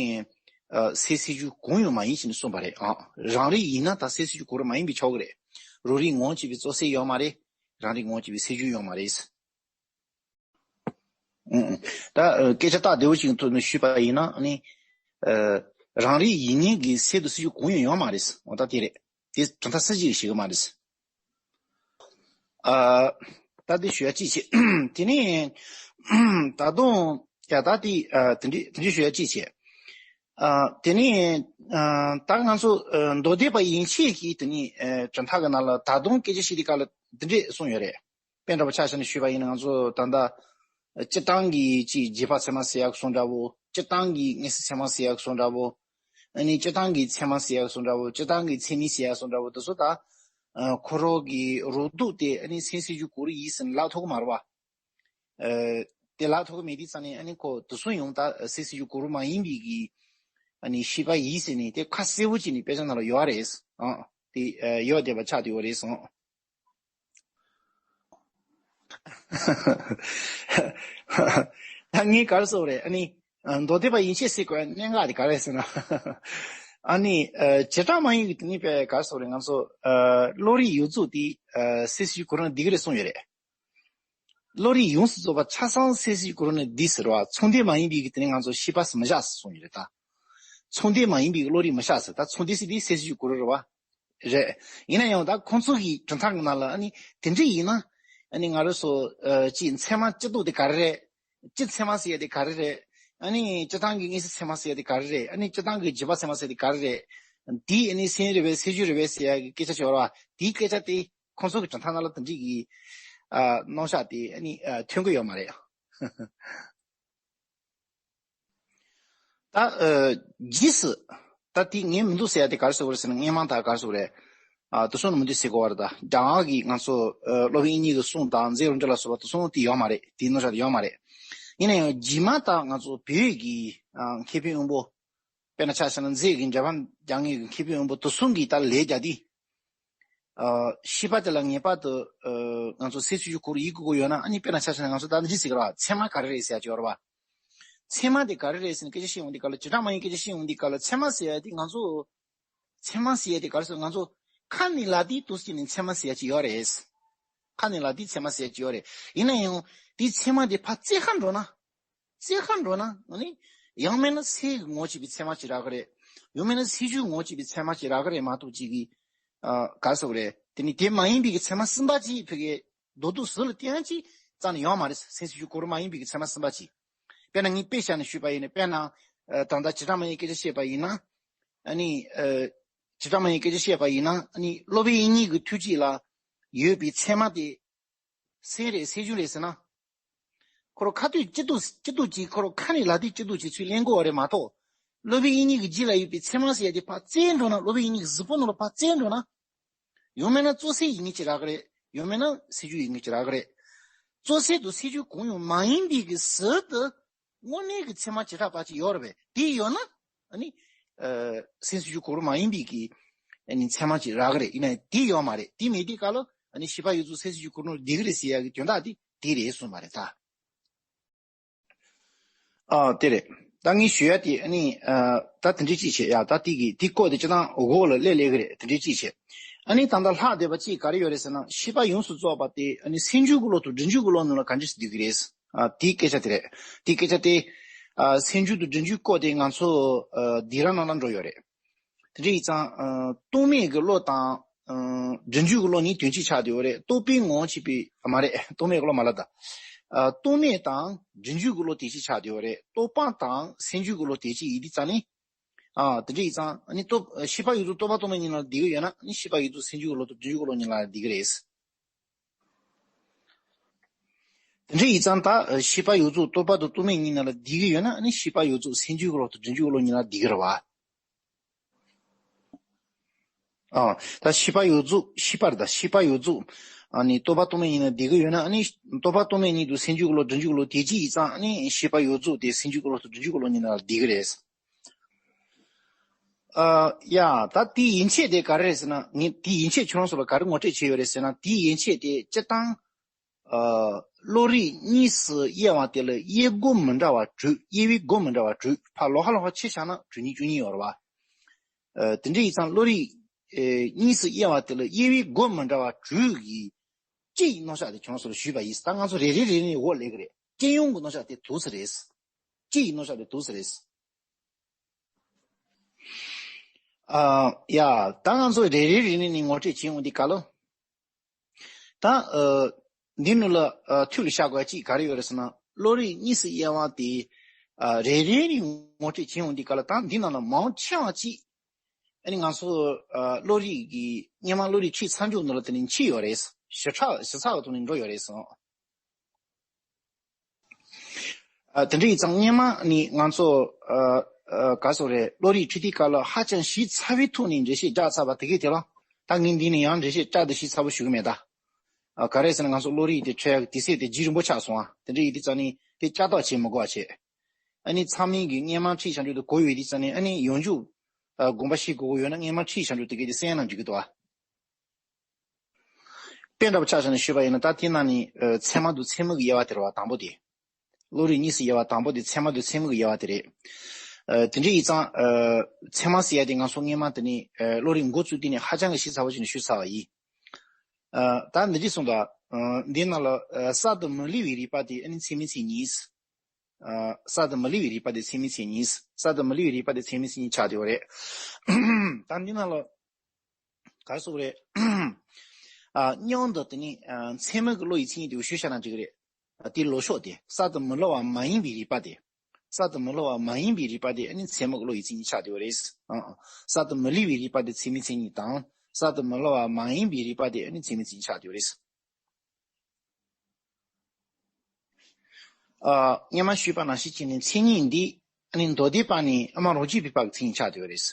ཨ། སེལ་སེལ་རྒྱུ་གང་ཡང་མ་ཡིན་ཞེས་ནས་གསུངས་པ་རེད། ཨ། རང་རིག་ཡིན་ན་ད་སེལ་སེལ་རྒྱུ་གོ་རིམ་མ་ཡིན་པས་ཆོག་གི་རེད། རང་རིག་ངོ་བྱེད་པའི་རྩོལ་བསལ་ཡོད་མ་རེད། རང་རིག་ངོ་བྱེད་པའི་སེལ་རྒྱུ་ཡོད་མ་རེད། ཨུ་ཨུ། ད་སྐད་ཆ་རྟགས་བདེ་བོ་ཅིག་གི་ཐོག་ནས་ཞུས་པ་ཡིན་ན་ནི། ཨ། རང་རིག་ཡིན་ཉིད་ཀྱི་སེལ་དང་སེལ་རྒྱུ་གང་ཡང་ཡོད་མ་རེད། འོ་ད་དེ་རེད། དེ་གྲུབ་མཐའ་སུ་གཅིག་གིས་བཞེད་ཀྱི་མ་རེད། ཨ། ད་འདི་ཞུ་ཡ་གཅིག་བྱས། དེ་ནས་ད་དུང་ཡ་ད་དེ། ཨ། དེ་འདྲ་དེ་འདྲ་ཞུ་ཡ་གཅིག་བྱས། ཨ། དེ་ནས། ཨ། ད་ང་ཚོ། ཨ། མདོ་སྡེ་པ་ཡན་ཆད་ཀྱི་དེ་ནས། ཨ། གྲུབ་མཐའ་གི་ནང་ལ་ད་དུང་སྐད་ཆ་བཤད་དུས་སྐབས་ལ་འདི་འདྲས་གསུངས་ཡོད་རེད། དཔེ་འདྲ་པོ་ཆ་བཞག་ནས་ཞུས་པ་ཡིན་ན། ང་ཚོ་ད་ལྟ་སྤྱིར་བཏང་གི་ཅིག་རྗེས་དཔག་ཚད་མ་ཟེར་ཡག་སོགས་འདྲ་པོ། སྤྱིར་བཏང་གི་མངོན་གསལ་ཚད་མ་ཟེར་ཡག་སོགས་འདྲ་པོ། ཨ་ནི་སྤྱིར་བཏང་གི་ཚད་མ་ཟེར་ཡག་སོགས་འདྲ་པོ། སྤྱིར་བཏང་གི་ཚད་མིན་ཟེར་ཡག་སོགས་འདྲ་པོ། དེ་ཚོ་ད། ཨ། ཁོ་རང་གི་རང་ལྡོག་དེ་ཨ་ནི་སེལ་སེལ་རྒྱུ་གོ་རིམ་ཡིན་ཟེར་ནས་ལབ་ཐུབ་ཀྱི་མ་རེད་བ། ཨ། དེ་ལབ་ཐུབ་ཀྱི་མེད་དུས་ཙང་ནས། ཨ་ནི་ཁོ་དེ་ཚོ་ཡང་ད་སེལ་སེལ་རྒྱུ་གོ་རིམ་མ་ཡིན་པའི་གི། ཨ་ནི་ཤེས་པ་ཡིན་ཟེར་ནས་དེ་ཁ་གསལ་པོ་བྱས་ནས་དཔེ་ཆ་ནང་ལ་ཡོད་རེད། ཨ། དེ། ཨ། ཡོད་བསྡད་པ་ཆགས་བསྡད་ཡོད་རེད་ཟེར། ད་ངས་ག་རེ་ཟེར་དགོས་རེད། ཨ་ནི། ཨ། མདོ་སྡེ་པ་ཡན་ཆད་ཟེར་དགོས་གནད་འགག་དེ་ག་རེ་ཟེར་ན། ཨ་ནི། ཨ། བྱེ་བྲག་སྨྲ་བའི་གི་དེ་ནི་དཔེ་ག་རེ་ཟེར་དགོས་རེད། ང་ཚོ། ཨ། བློ་རིག་ཡོངས་རྫོགས་དེ། ཨ། སེལ་སེལ་རྒྱུ་གོ་རིམ་བསྡད་ཀྱི་རེད་གསུངས་ཡོད་རེད། བློ་རིག་ཡོངས་སུ་རྫོགས་པ་ཆ་ཚང་སེལ་སེལ་རྒྱུ་གོ་རིམ་ནི་བསྡད་ཟེར་བ། ཚང་ལྡན་མ་ཡིན་པའི་གི་དེ་ནི་ང་ཚོ་ཤེས་པ་ཟེར་མི་བཞག་ཟེར་གསུངས་ཡོད་རེད་ད། ཚང་ལྡན་མ་ཡིན་པའི་གི་བློ་རིག་མི་བཞག་ཟེར། ད་ཚང་ལྡན་ཟེར་དེ་སེལ་སེལ་རྒྱུ་གོ་རིམ་རེད་བ། རེད། ཡིན་ན་ཡང་ད་ཁོང་ཚོ་གི་གྲུབ་མཐའ་གི་ནང་ལ། ཨ་ནི་དེ་འདྲ་ཡིན་ན། ཨ་ནི་ང་རང་ཚོ། ཨ། ཅིག་ཚད་མ་སྤྱི་ལྡོག་དེ་ག་རེ་རེད། སྤྱི་ཚད་མ་ཟེར་ཡ་དེ་ག་རེ་རེད། ཨ་ནི་སྤྱིར་བཏང་གི་མངོན་གསལ་ཚད་མ་ཟེར་ཡ་དེ་ག་རེ་རེད། ཨ་ནི་སྤྱིར་བཏང་གི་རྗེས་དཔག་ཚད་མ་ཟེར་ཡ་དེ་ག་རེ་རེད། དེ་ཨ་ནི་སེམས་རེད་པས་སེམས་བྱུང་རེད་པས་ཟེར་ཡ་གི་སྐད་ཆ་བྱེད་པ་རེད་བ། དེའི་སྐད་ཆ་དེ་ཁོང་ཚོ་གི་གྲུབ་མཐའ་ནང་ལ་དེ་འདྲ་གི། ཨ། རྣམ་གཞག་དེ་ཨ་ནི། ཨ། ཐོན་གྱི་ཡོད་མ་རེད། ད། ཨ། རྗེས་སུ། ད་དེ་ངས་མི་འདུག་ཟེར་ཡ་དེ་ག་རེ་ཟེར་དགོས་རེད་ཟེར་ན། སྔོན་མ་ད་ག་རེ་ཟེར་དགོས་རེད། ཨ། དེ་ཚོ་ནི་མི་འདུག་ཟེར་དགོས་པ་རེད། ད་སྦྲགས་ཀྱི་ང་ཚོ། ཨ། སློབ་དཔོན་དབྱིག་གཉེན་གྱི་གསུང་དང་མཛད་རིམ་བསྒྲགས་ལ་སོགས་པ་དེ་ཚོ་དེ་ཡོད་མ་རེད། དེའི་རྣམ་གཞག་དེ་ཡོད་མ་རེད། ཡིན་ན་ཡང་རྗེས་མ་ད་ང་ཚོ་བོད་ཀྱི། ཨ། མཁས་པའི་དབང་པོ། དཔེར་ན་ཆ་བཞག་ན་མཛད་ཀྱི་འཇམ་དབྱངས་རྒྱ་མཚོ་གི་མཁས་པའི་དབང་པོ་དེ་ཚོ་གིས་ད་ལས་རྒྱག་དུས། ཨ། ཤེས་པ་དེ་ལ་ངེས་པར་དུ། ཨ། ང་ཚོ་སེལ་སེལ་རྒྱུ་གོ་རིམ་ཡིན་དགོས་ཀྱི་ཡོད་ན། ཨ་ནི་དཔེར་ན་ཆ་བཞག་ན་ང་ཚོ་ད་འདི་ཟེར་གྱི་རེད་བ། ཚད་མ་ག་རེ་རེད་ཟེར་ཡ་ཅིག་ཡོད་རེད་བ། ཚད་མ་དེ་ག་རེ་རེད་ཟེར་ནས་སྐད་ཆ་བཤད་ཡོང་དུས་སྐབས་ལ། བྱེ་བྲག་སྨྲ་བའི་སྐད་ཆ་བཤད་ཡོང་དུས་སྐབས་ལ། ཚད་མ་ཟེར་ཡ་དེ་ང་ཚོ། ཚད་མ་ཟེར་ཡ་དེ་ག་རེ་ཟེར། ང་ཚོ་ཁ་ནས་ལབ་དུས་དུས་ཚོད་ནས་ཚད་མ་ཟེར་ཡ་ཅིག་ཡོད་རེད། ཁ་ནས་ལབ་དུས་ཚད་མ་ཟེར་ཡ་ཅིག་ཡོད་རེད། ཡིན་ན་ཡང་དེ་ཚད་མ་དེ་ཕར་བཙལ་ག་འགྲོ་ན། བཙལ་ག་འགྲོ་ན། ཨ་ནི་ཡང་མིན་ན་སེལ་གྱི་ངོ་བྱེད་པའི་ཚད་མ་ཅིག་རག་གི་རེད། ཡང་མིན་ན་སེལ་རྒྱུའི་ངོ་བྱེད་པའི་ཚད་མ་ཅིག་རག་གི་རེད་མ་གཏོགས། ཅིག་གི། ཨ། ག་རེ་ཟེར་དགོས་རེད། དེ་ནི་དེ་མ་ཡིན་པའི་གི་ཚད་མ་གསུམ་པ་ཅིག་ཕ་གིར་མདོར་བསྡུས་ཟུར་ལ་བསྟན་ཡ་ཅིག་རྩ་ནས་ཡོད་མ་རེད། སེལ་སེལ་རྒྱུ་གོ་རིམ་མ་ཡིན་པའི་གི་ཚད་མ་གསུམ་པ་ཅིག་དཔེར་ན་ངས་དཔེ་བཞག་ནས་ཞུས་པ་ཡིན་ན། དཔེར་ན། ཨ། ད་ལྟ་བྱེ་བྲག་སྨྲ་བའི་སྐད་ཆ་བཤད་པ་ཡིན་ན། ཨ་ནི། ཨ། བྱེ་བྲག་སྨྲ་བའི་སྐད་ཆ་བཤད་པ་ཡིན་ན། ཨ་ནི་སློབ་དཔོན་དབྱིག་གཉེན་གྱི་ཐུགས་བསྐྱེད་ལ་ཡོད་པའི་ཚད་མ་དེ། སེམས་རེད། སེམས་བྱུང་རེད་ཟེར་ན། ཁོ་རང་ཁ་ཐུག་སྤྱི་ལྡོག་སྤྱི་ལྡོག་ཅིག་ཁོ་རང་ཁ་ནས་ལབ་དུས་སྤྱི་ལྡོག་ཅིག་ཚུར་ལེན་དགོས་པ་རེད་མ་གཏོགས། སློབ་དཔོན་དབྱིག་གཉེན་གྱི་རྗེས་ལ་ཡོད་པའི་ཚད་མ་ཟེར་ཡ་དེ་ཕར་བཙལ་འགྲོ་ན། སློབ་དཔོན་དབྱིག་གཉེན་གྱི་གཟིགས་པ་ནང་ལ་ཕར་བཙལ་འགྲོ་ན། ཡང་མིན་ན་རྩོལ་བསལ་ཡིན་ངེས་ཅིག་རག་གི་རེད། ཡང་མིན་ན་སེལ་རྒྱུ་ཡིན་ངེས་ཅིག་རག་གི་རེད། རྩོལ་བསལ་དང་སེལ་རྒྱུ་གང་ཡང་མ་ཡིན་པའི་གི་ཟུར་དུ། དངོས་གནས་ཀྱི་ཚད་མ་བྱེ་བྲག་པ་ཅིག་ཡོད་རེད་པས། དེ་ཡོད་ན། ཨ་ནི། ཨ། སེམས་བྱུང་གོ་རིམ་མ་ཡིན་པའི་གི། ཨ་ནི་ཚད་མ་ཅིག་རག་གི་རེད། ཡིན་ན་དེ་ཡོད་མ་རེད། དེ་མེད་དུས་སྐབས་ལ། ཨ་ནི་ཤེས་པ་ཡོངས་རྫོགས་སེམས་བྱུང་གོ་རིམ་ལ་བསྡད་ཀྱི་རེད་ཟེར་ཡ་གི་དོན་དག་དེ་དེ་རེད་གསུངས་པ་རེད་ད། ཨ། དེ་རེད། ད་ངས་ཞུ་ཡ་དེ། ཨ་ནི། ཨ། ད་དེ་འདྲའི་ཅིག་བྱས་ཡ། ད་དེ་གི་དེ་བཀོད་དེ་སྤྱིར་བཏང་འོག་ལ་སླེབས་སླེབས་ཀྱི་རེད། དེ་འདྲའི་ཅིག་བྱས། ཨ་ནི་ད་ལྟ་ལྷག་བསྡད་པ་ཅིག་ག་རེ་ཡོད་རེད་ཟེར་ན། ཤེས་པ་ཡོངས་སུ་རྫོགས་པ་དེ། ཨ་ནི་སེམས་བྱུང་གི་བློ་དང་སྒྲིབ་བྱུང་གི་བློ་གཉིས་ལ་ག་འདྲ་ཞིག་བསྡུ་གི་རེད། ཨ། དེའི་སྐད་ཆ་དེ་རེད། དེའི་སྐད་ཆ་དེ། ཨ། སེམས་བྱུང་དང་སྒྲིབ་བྱུང་བཀོད་དེ་ང་ཚོ། ཨ། སྡིགས་ར་རྣམ་སྣང་འགྲོ་ཡོད་རེད། དེ་འདྲ་ཡིན་ཙང་། ཨ། རྟོག་མེད་ཀྱི་བློ་དང་། ཨ། སྒྲིབ་བྱུང་གི་བློ་གཉིས་དོན་གཅིག་ཆགས་བསྡད་ཡོད་རེད། རྟོག་པའི་ངོ་བོ་བྱས་པའི། མ་རེད། རྟོག་མེད་ཀྱི་བློ་མ་ལབ་ད། ཨ། རྟོག་མེད་དང་སྒྲིབ་བྱུང་གི་བློ་དོན་གཅིག་ཆགས་བསྡད་ཡོད་རེད། རྟོག་པ་དང་སེམས་བྱུང་གི་བློ་དོན་གཅིག་ཡིན་དུས་ཙང་ནི། ཨ། དེ་འདྲ་ཡིན་ཙང་། ཨ་ནི་རྟོག་ཤེས་པ་ཡོངས་རྫོགས་རྟོག་པ་རྟོག་མེད་གཉིས་ལ་བསྡུ་གི་ཡོད་ན། ཨ་ནི་ཤེས་པ་ཡོངས་རྫོགས་སེམས་བྱུང་གི་བློ་དང་སྒྲིབ་བྱུང་གི་བློ་གཉིས་ལ་བསྡུ་གི་རེད། དེ་འདྲ་ཡིན་ཙང་ད་ཤེས་པ་ཡོངས་རྫོགས་རྟོག་པ་དང་རྟོག་མེད་གཉིས་ནང་ལ་བསྡུས་ཀྱི་ཡོད་ན། ཨ་ནི་ཤེས་པ་ཡོངས་རྫོགས་སེམས་བྱུང་གི་བློ་དང་སྒྲིབ་བྱུང་གི་བློ་གཉིས་ལ་བསྡུས་ཀྱི་རེད་བ། ཨ། ད་ཤེས་པ་ཡོངས་རྫོགས། ཤེས་པ་རེད་ད། ཤེས་པ་ཡོངས་རྫོགས། ཨ་ནི་རྟོག་པ་རྟོག་མེད་གཉིས་ནང་བསྡད་ཀྱི་ཡོད་ན། ཨ་ནི་རྟོག་པ་རྟོག་མེད་གཉིས་དེ་སེམས་བྱུང་གི་བློ་སྒྲིབ་འཇུག་གི་བློ་དེ་གཅིག་ཡིན་ཙང་། ཨ་ནི་ཤེས་པ་ཡོངས་རྫོགས་དེ་སེམས་བྱུང་གི་བློ་དང་སྒྲིབ་འཇུག་གི་བློ་གཉིས་ནང་ལ་བསྡད་ཀྱི་རེད། ཨ་ཡ། ད་དེའི་ཡན་ཆད་དེ་ག་རེ་རེད་ཟེར་ན། ངས་དེའི་ཡན་ཆད་ཁྱོད་རང་ཚོ་ལ་ག་རེ་ངོ་སྤྲོད་བྱས་ཡོད་རེད་ཟེར་ན། དེའི་ཡན་ཆད་དེ་སྤྱིར་བཏང་། ཨ། བློ་རིག་གཉིས་སུ་དབྱེ་བ་དེ་ལ་དབྱེ་སྒོ་མི་འདྲ་བ་དྲུག་དབྱེ་བའི་སྒོ་མི་འདྲ་བ་དྲུག་ཕར་ལོགས་ཀ་ལོགས་ཀ་ཕྱེ་བཞག་ན་དྲུག་གཉིས་བཅུ་གཉིས་ཡོད་རེད་བ། ཨ། དེ་འདྲ་ཡིན་ཙང་བློ་རིག་ཨེ་གཉིས་སུ་དབྱེ་བ་དེ་ལ་དབྱེ་བའི་སྒོ་མི་འདྲ་བ་དྲུག་གི་སྤྱི་ཡི་རྣམ་གཞག་དེ་ཁྱོད་ཚོ་ལ་ཞུས་པ་ཡིན། ད་ང་ཚོ་རེ་རེ་རེ་རེ་ནས་འོག་ལས་ཀྱི་རེད། སྤྱི་ཡོངས་ཀྱི་རྣམ་གཞག་དེ་འདུག་སེ་རེད། སྤྱི་ཡི་རྣམ་གཞག་དེ་འདུག་སེ་རེད། ཨ་ཡ། ད་ང་ཚོ་རེ་རེ་རེ་རེ་ནས་ངོ་སྤྲོད་བྱེད་འོང་དུས་སྐབས་ལ། ད་ཨ་འདི་ནང་ལ་ཨ་ཐུགས་ལ་བཞག་དགོས་ཅིག་ག་རེ་ཡོད་རེད་ཟེར་ན། བློ་རིག་གཉིས་སུ་དབྱེ་བ་དེ་ཨ་རེ་རེ་ནས་ངོ་སྤྲོད་བྱེད་འོང་དུས་སྐབས་ལ། ད་འདི་ནང་ལ་མང་ཆེ་བ་ཅིག་ཨ་ནི་ང་ཚོ་ཨ་བློ་རིག་གི་སྔོན་མ་བློ་རིག་ཁྲིད་ཚར་མཇུག་ནང་ལ་དེ་ནས་ཕྱེ་ཡོད་རེད། ཞིབ་ཚགས་ཞིབ་ཚགས་ཀྱི་ཐོག་ནས་འགྲོ་ཡོད་རེད་ཟེར། ཨ། དེ་འདྲ་ཡིན་ཙང་སྔོན་མ་ནས་ང་ཚོ་ཨ་ཨ་ག་རེ་ཟེར་དགོས་རེད། བློ་རིག་ཁྲིད་དུས་སྐབས་ལ་ཧ་ཅང་ཞིབ་ཚགས་པའི་ཐོག་ནས་འགྲེལ་བཤད་རྒྱག་ཚར་བ་དེ་གས་དེ་ལ། ད་ངས་འདི་ནས་ཡང་འགྲེལ་བཤད་བསྐྱར་དུ་ཞིབ་ཚགས་པོ་ཞུ་གི་མེད་ད། ཨ། ག་རེ་ཟེར་ན། ང་ཚོ་བློ་རིག་དེ་འཕྲོད་ཡག་གི་དུས་ཚོད་དེ་རྒྱུན་རིང་པོ་ཆགས་སོང་ཨ། དེ་འདྲ་ཡིན་དུས་ཙང་ནས་དེ་བསྐྱར་ལྡོག་བྱེད་མི་དགོས་པ་བྱས། ཨ་ནི་ཚང་མས་ཀྱི་སྔོན་མ་ཁྲིད་བཞག་རྒྱུ་དེ་གོ་ཡོད་དུས་ཙང་ནས། ཨ་ནི་ཡང་འཇུག་ཨ་དགོངས་པ་བཞེས་དགོས་ཀྱི་ཡོད་ན་སྔོན་མ་ཁྲིད་བཞག་རྒྱུ་དེ་གས་དེ་གསན་ན་འགྲིག་གི་འདུག་ཨ། དཔེ་འདྲ་པོ་ཆ་བཞག་ནས་ཞུས་པ་ཡིན་ན། ད་དེ་ནང་ནས་ཨ་ཚད་མ་དང་ཚད་མིན་གྱི་དབྱེ་བ་དེ་རེད་བ། དང་པོ་དེ། བློ་རིག་གཉིས་སུ་དབྱེ་བ་དང་པོ་དེ་ཚད་མ་དང་ཚད་མིན་གྱི་དབྱེ་བ་དེ་རེད། ཨ་དེ་འདྲ་ཡིན་ཙང་ཨ་ཚད་མ་ཟེར་ཡ་དེ་ང་ཚོ་སྔོན་མ་དེ་ནས་ཨ་བློ་རིག་འགོ་བཙུགས་དུས་ནས་ཧ་ཅང་གི་ཞིབ་ཚགས་པོ་བྱས་ནས་ཞུས་ཚར་བ་ཡིན། ཨ་ད་འདི་འདྲ་གསུངས་དང་། ཨ་འདི་ནང་ལ་ཨ་གསར་དུ་མི་སླུ་བའི་རིགས་པ་དེ་ཨ་ནི་ཚད་མིན་ཚད་ཉིད། ཨ་གསར་དུ་མི་སླུ་བའི་རིགས་པ་དེ་ཚད་མིན་ཚད་ཉིད། གསར་དུ་མི་སླུ་བའི་རིགས་པ་དེ་ཚད་མིན་ཚད་ཉིད་ཆགས་བསྡད་ཡོད་རེད། ད་འདི་ནང་ལ་ག་རེ་ཟེར་དགོས་རེད། ཨ་སྔོན་དུ་དེ་ནི་ཨ་ཚད་མིན་གྱི་བློ་ཡི་མཚན་ཉིད་དེ་ཞུས་བཞག་ན་འགྲིག་གི་རེད། ཨ་དེ་ལོག་ཕྱོགས་དེ། གསར་དུ་མི་སླུ་བ་མ་ཡིན་པའི་རིགས་པ་དེ། གསར་དུ་མི་སླུ་བ་མ་ཡིན་པའི་རིགས་པ་དེ་ཨ་ནི་ཚད་མིན་གྱི་བློ་ཡི་མཚན་ཉིད་ཆགས་བསྡད་ཡོད་རེད། ཨ་ཨ་གསར་དུ་མི་སླུ་བའི་རིགས་པ་དེ་ཚད་མིན་ཚད་ཉིད་དང་། གསར་དུ་མི་སླུ་བ་མ་ཡིན་པའི་རིགས་པ་དེ་ཨ་ནི་ཚད་མིན་ཚད་ཉིད་ཆགས་བསྡད་ཡོད་རེད། ཨ་སྔོན་མ་ཞུས་པ་ནང་བཞིན་བྱས་ནས་མཚན་ཉིད་འདི་ཨ་ནི་མདོ་སྡེ་པ་ནས་ཨ་མ་རང་རྒྱུད་པའི་བར་གྱི་མཚན་ཉིད་ཆགས་བསྡད་ཡོད་རེད།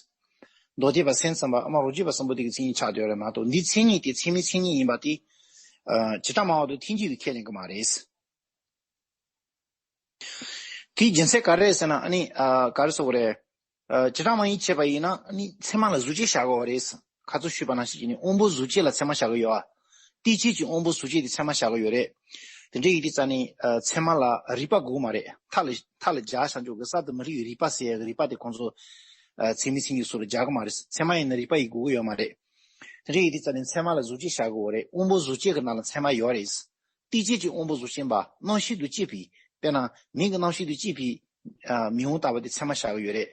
མདོ་སྡེ་པ་སེམས་ཙམ་པ་ཨ་མ་རང་རྒྱུད་པ་གསུམ་པོ་དེ་གི་མཚན་ཉིད་ཆགས་བསྡད་ཡོད་རེད་མ་གཏོགས། འདི་མཚན་ཉིད་དེ་ཚད་མིན་མཚན་ཉིད་ཡིན་པ་དེ་ཨ་བྱེ་བྲག་སྨྲ་བ་དང་ཐལ་འགྱུར་བས་ཁས་ལེན་གྱི་མ་རེད། དེའི་རྒྱུ་མཚན་ག་རེ་རེད་ཟེར་ན། ཨ་ནི་ཨ་ག་རེ་ཟེར་དགོས་རེད། ཨ་བྱེ་བྲག་སྨྲ་བས་བྱས་པ་ཡིན་ན། ཨ་ནི་ཚད་མ་ལ་གཟུགས་ཅན་བཞག་དགོས་པ་རེད། ཁ་ཚོ་ཞུས་པ་ནང་བཞིན་བྱས་ནས་དབང་པོ་གཟུགས་ཅན་ལ་ཚད་མ་བཞག་གི་ཡོད་ཨ། གཏན་ཚིགས་ཀྱི་དབང་པོ་གཟུགས་ཅན་དེ་ཚད་མ་བཞག་གི་ཡོད་རེད། དེ་འདྲ་ཡིན་དུས་ཙང་ནས་ཨ་ཚད་མ་ལ་རིགས་པ་དགོས་མ་རེད། མཐའ་ལ་མཐའ་ལ་སྦྱར་བཞག་ཆོག་གི། གསར་དུ་མི་སླུ་བའི་རིགས་པ་ཟེར་ཡ་གི་རིགས་པ་དེ་ཁོང་ཚོ་ཨ་ཚད་མིན་ཚད་ཉིད་སོགས་ལ་སྦྱར་གི་མ་རེད། ཚད་མ་ཡིན་ན་རིགས་པ་ཡི་དགོས་ཀྱི་ཡོད་མ་རེད། དེ་འདྲ་ཡིན་དུས་ཙང་ནས་ཚད་མ་ལ་གཟུགས་ཅན་བཞག་དགོས་པ་རེད། དབང་པོ་གཟུགས་ཅན་གྱི་ནང་ལ་ཚད་མ་ཡོད་རེད། གཏན་ཚིགས་ཀྱི་དབང་པོ་གཟུགས་ཅན་པ། རྣམ་ཤེས་དང་བཅས་པའི། དཔེར་ན་མིང་གི་རྣམ་ཤེས་དང་བཅས་པའི་ཨ་མིང་དབང་བཏགས་པ་དེ་ཚད་མ་བཞག་གི་ཡོད་རེད།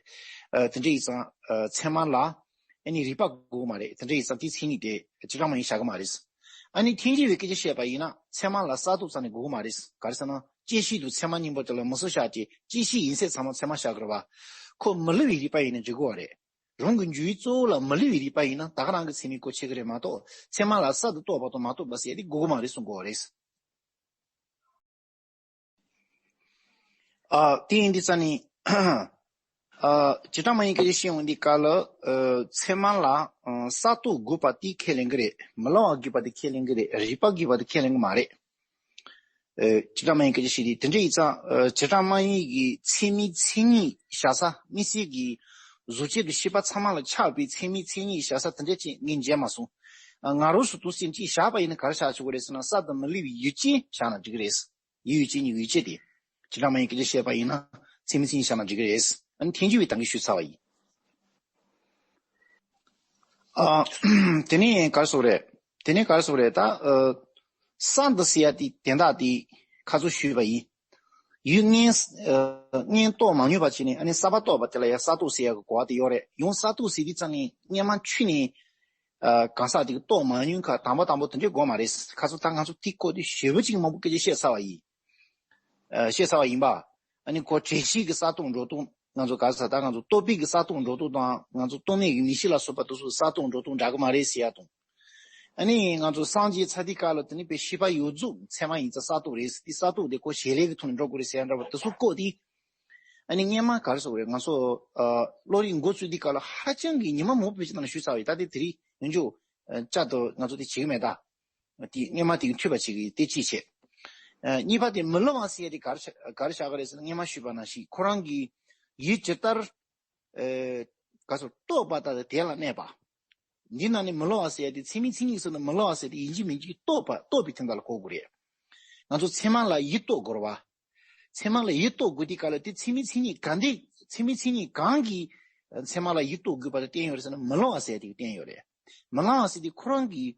ཨ་དེ་འདྲ་ཡིན་ཙང་ཨ་ཚད་མ་ལ་ཨ་ནི་རིགས་པ་དགོས་མ་རེད། དེ་འདྲ་ཡིན་ཙང་དེའི་མཚན་ཉིད་དེ་བྱེ་བྲག་སྨྲ་བས་བཞག་གི་མ་རེད། ཨ་ནི་ཐལ་འགྱུར་བས་སྐད་ཆ་བཤད་པ་ཡིན་ན། ཚད་མ་ལ་གསར་གཏོད་རྩ་ནས་དགོས་ཀྱི་མ་རེད། ག་རེ་ཟེར་ན། བཅད་ཤེས་དང་ཚད་མ་གཉིས་པོ་དེ་ལ་མུ་གསུམ་བཞག་སྟེ་བཅད་ཤེས་ཡིན་ཚད་ཚང་མ་ཚད་མ་བཞག་གི་རེད་བ། ཁོ་མི་སླུ་བའི་རིགས་པ་ཡིན་ན་འགྲིག་གི་རེད། རང་གི་འཇུག་ཡུལ་གཙོ་བོ་ལ་མི་སླུ་བའི་རིགས་པ་ཡིན་ན་ད་ག་རང་གི་ཚད་མས་གོ་ཆོད་ཀྱི་རེད་མ་གཏོགས། ཚད་མ་ལ་གསར་དུ་རྟོགས་པ་དང་མ་རྟོགས་པ་ཟེར་ཡ་དེ་དགོས་ཀྱི་མ་རེད་གསུང་གི་ཡོད་རེད། ཨ་དེ་ཡིན་དུས་ཙང་ནས་ཨ་བྱེ་བྲག་སྨྲ་བས་སྐད་ཆ་བཤད་འོང་དུས་སྐབས་ལ། ཨ་ཚད་མ་ལ་ཨ་གསར་གཏོད་དགོས་པ་དེ་ཁས་ལེན་གྱི་རེད། མི་སླུ་བ་དགོས་པ་དེ་ཁས་ལེན་གྱི་རེད། རིགས་པ་དགོས་པ་དེ་ཁས་ལེན་གྱི་མ་རེད། ཨ་བྱེ་བྲག་སྨྲ་བས་སྐད་ཆ་བཤད་དུས་དེ་འདྲ་ཡིན་ཙང་། ཨ་བྱེ་བྲག་སྨྲ་བས་ཀྱི་ཚད་མིན་མཚན་ཉིད་བཞག་ས། དམིགས་བསལ་གྱི་གཟུགས་ཅན་དང་ཤེས་པ་ཚང་མ་ལ་ཁྱབ་པའི་ཚད་མིན་མཚན་ཉིད་བཞག་ས་དེ་འདྲ་ཅིག་ངས་མཇལ་མ་སོང་། ཨ་ང་རང་ཚོ་འདུག་སེ་ཅིག་བཞག་པ་ཡིན་ན་ག་རེ་བཞག་ཆོག་གི་རེད་ཟེར་ན། གསར་དུ་མི་སླུ་བའི་ཡུལ་ཅན་བཞག་ན་འགྲིག་གི་རེད། ཡུལ་ཡུལ་ཅན་གྱི་ཡུལ་ཅན་དེ། བྱེ་བྲག་སྨྲ་བས་སྐད་ཆ་བཤད་པ་ཡིན་ན་ཚད་མིན་མཚན་ཉིད་བཞག་ན་འགྲིག་གི་རེད། ཨ་ནི་ཐལ་འགྱུར་བས་ད་གིན་ཞུས་ཚར་བ་ཡིན། ཨ་དེ་ནས་ག་རེ་ཟེར་དགོས་རེད། དེ་ནས་ག་རེ་ཟེར་དགོས་རེད། ད་ཨ་གསར་དུ་ཟེར་ཡ་དེ་དོན་དག་དེ་ཁ་ཚོ་ཞུས་པ་ཡིན། ཡུལ་སྔོན་ཨ་སྔོན་རྟོགས་མ་མྱོང་བ་བྱས་ནས་ཨ་ནི་གསར་པ་རྟོགས་པ་དེ་ལ་ཡང་གསར་རྟོགས་ཟེར་ཡ་གི་གོ་བ་དེ་ཡོད་རེད། ཡང་གསར་རྟོགས་ཟེར་དུས་ཙང་ནས་སྔོན་མ་ཆུད་ནས་ཨ་གང་ཟག་དེ་གིས་རྟོགས་མ་མྱོང་ཁ་དང་པོ་དང་པོ་དེ་འདྲའི་དགོས་མ་རེད། ཁ་ཚོ་ད་ང་ཚོ་དེའི་སྐོར་དེ་ཞེ་པོ་ཅིག་མང་པོ་སྐད་ཆ་བཤད་ཚར་བ་ཡིན། ཨ་བཤད་ཚར་བ་ཡིན་པ། ཨ་ནི་ཁོ་བྲལ་ཤེས་ཀྱི་གསར་རྟོགས་སྒྲོ་འདོགས། ང་ཚོ་ག་རེ་ཟེར། ད་ང་ཚོ་རྟོག་པའི་གི་གསར་རྟོགས་སྒྲོ་འདོགས་དང་། ང་ཚོ་རྟོག་མེད་ཀྱི་མིག་ཤེས་ལ་སོགས་པ་དེ་ཚོ་གསར་རྟོགས་སྒྲོ་འདོགས་འདྲ་གི་མ་རེད་ཟེར་ཡ་དང་། ཨ་ནི་ང་ཚོ་སངས་རྒྱས་ཚར་དུས་སྐབས་ལ་དེ་ནི་དཔེ་ཤེས་པ་ཡོངས་རྫོགས་ཚད་མ་ཡིན་ཙང་གསར་རྟོགས་རེད། དེ་གསར་རྟོགས་དེ་ཁོ་བྱེད་ལས་ཀྱི་ཐོག་ནས་འགྲོ་དགོས་རེད་ཟེར་ཡ་འདྲ་བ་དེ་ཚོ་བཀོད་དེ། ཨ་ནི་སྔོན་མ་ག་རེ་ཟེར་དགོས་རེད། ང་ཚོ་ཨ་བློ་རིག་འགོ་བཙུགས་དུས་སྐབས་ལ་ཧ་ཅང་གི་ཉི་མ་མང་པོ་ཕལ་ཆེར་ནང་ལ་ཞུས་ཚར་བ་ཡིན། ད་དེ་དེ་རིང་ཡོང་རྒྱུ་ཨ་བསྐྱར་དུ་ང་ཚོ་དེ་བྱེད་ཀྱི་མེད་ད། དེ་སྔོན་མ་དེ་གི་མཐུད་པ་བྱེད་ཀྱི་དེ་གཅིག་བྱས། ཨ་གཉིས་པ་དེ་མི་སླུ་བ་ཟེར་ཡ་དེ་ག་རེ་བྱ་ག་རེ་ཟེར་ན། སྔོན་མ་ཞུས་པ་ནང་བཞིན་ཁོ་རང་གི་ཡིད་ཇི་ལྟར་ཨེ་ག་ཚོད་རྟོགས་པ་ལྟར་དེ་ལ་གནས་པ། འདི་ནང་ནས་མི་སླུ་བ་ཟེར་ཡ་དེ་ཚད་མའི་མཚན་ཉིད་ཟེར་ན་མི་སླུ་བ་ཟེར་དེ་ཡིན་གཅིག་མིན་གཅིག་རྟོགས་པ་རྟོགས་པའི་དོན་དག་ལ་གོ་དགོས་རེད། ང་ཚོ་ཚད་མ་ལ་ཡིད་རྟོགས་དགོས་རེད་བ། ཚད་མ་ལ་ཡིད་རྟོགས་དགོས་དུས་སྐབས་ལ་དེ་ཚད་མའི་མཚན་ཉིད་གང་དེ་ཚད་མའི་མཚན་ཉིད་གང་གིས་ཚད་མ་ལ་ཡིད་རྟོགས་དགོས་པ་དེ་བསྟན་ཡོད་རེད་ཟེར་ན་མི་སླུ་བ་ཟེར་དེ་བསྟན་ཡོད་རེད། མི་སླུ་བ་ཟེར་དེ་ཁོ་རང་གིས་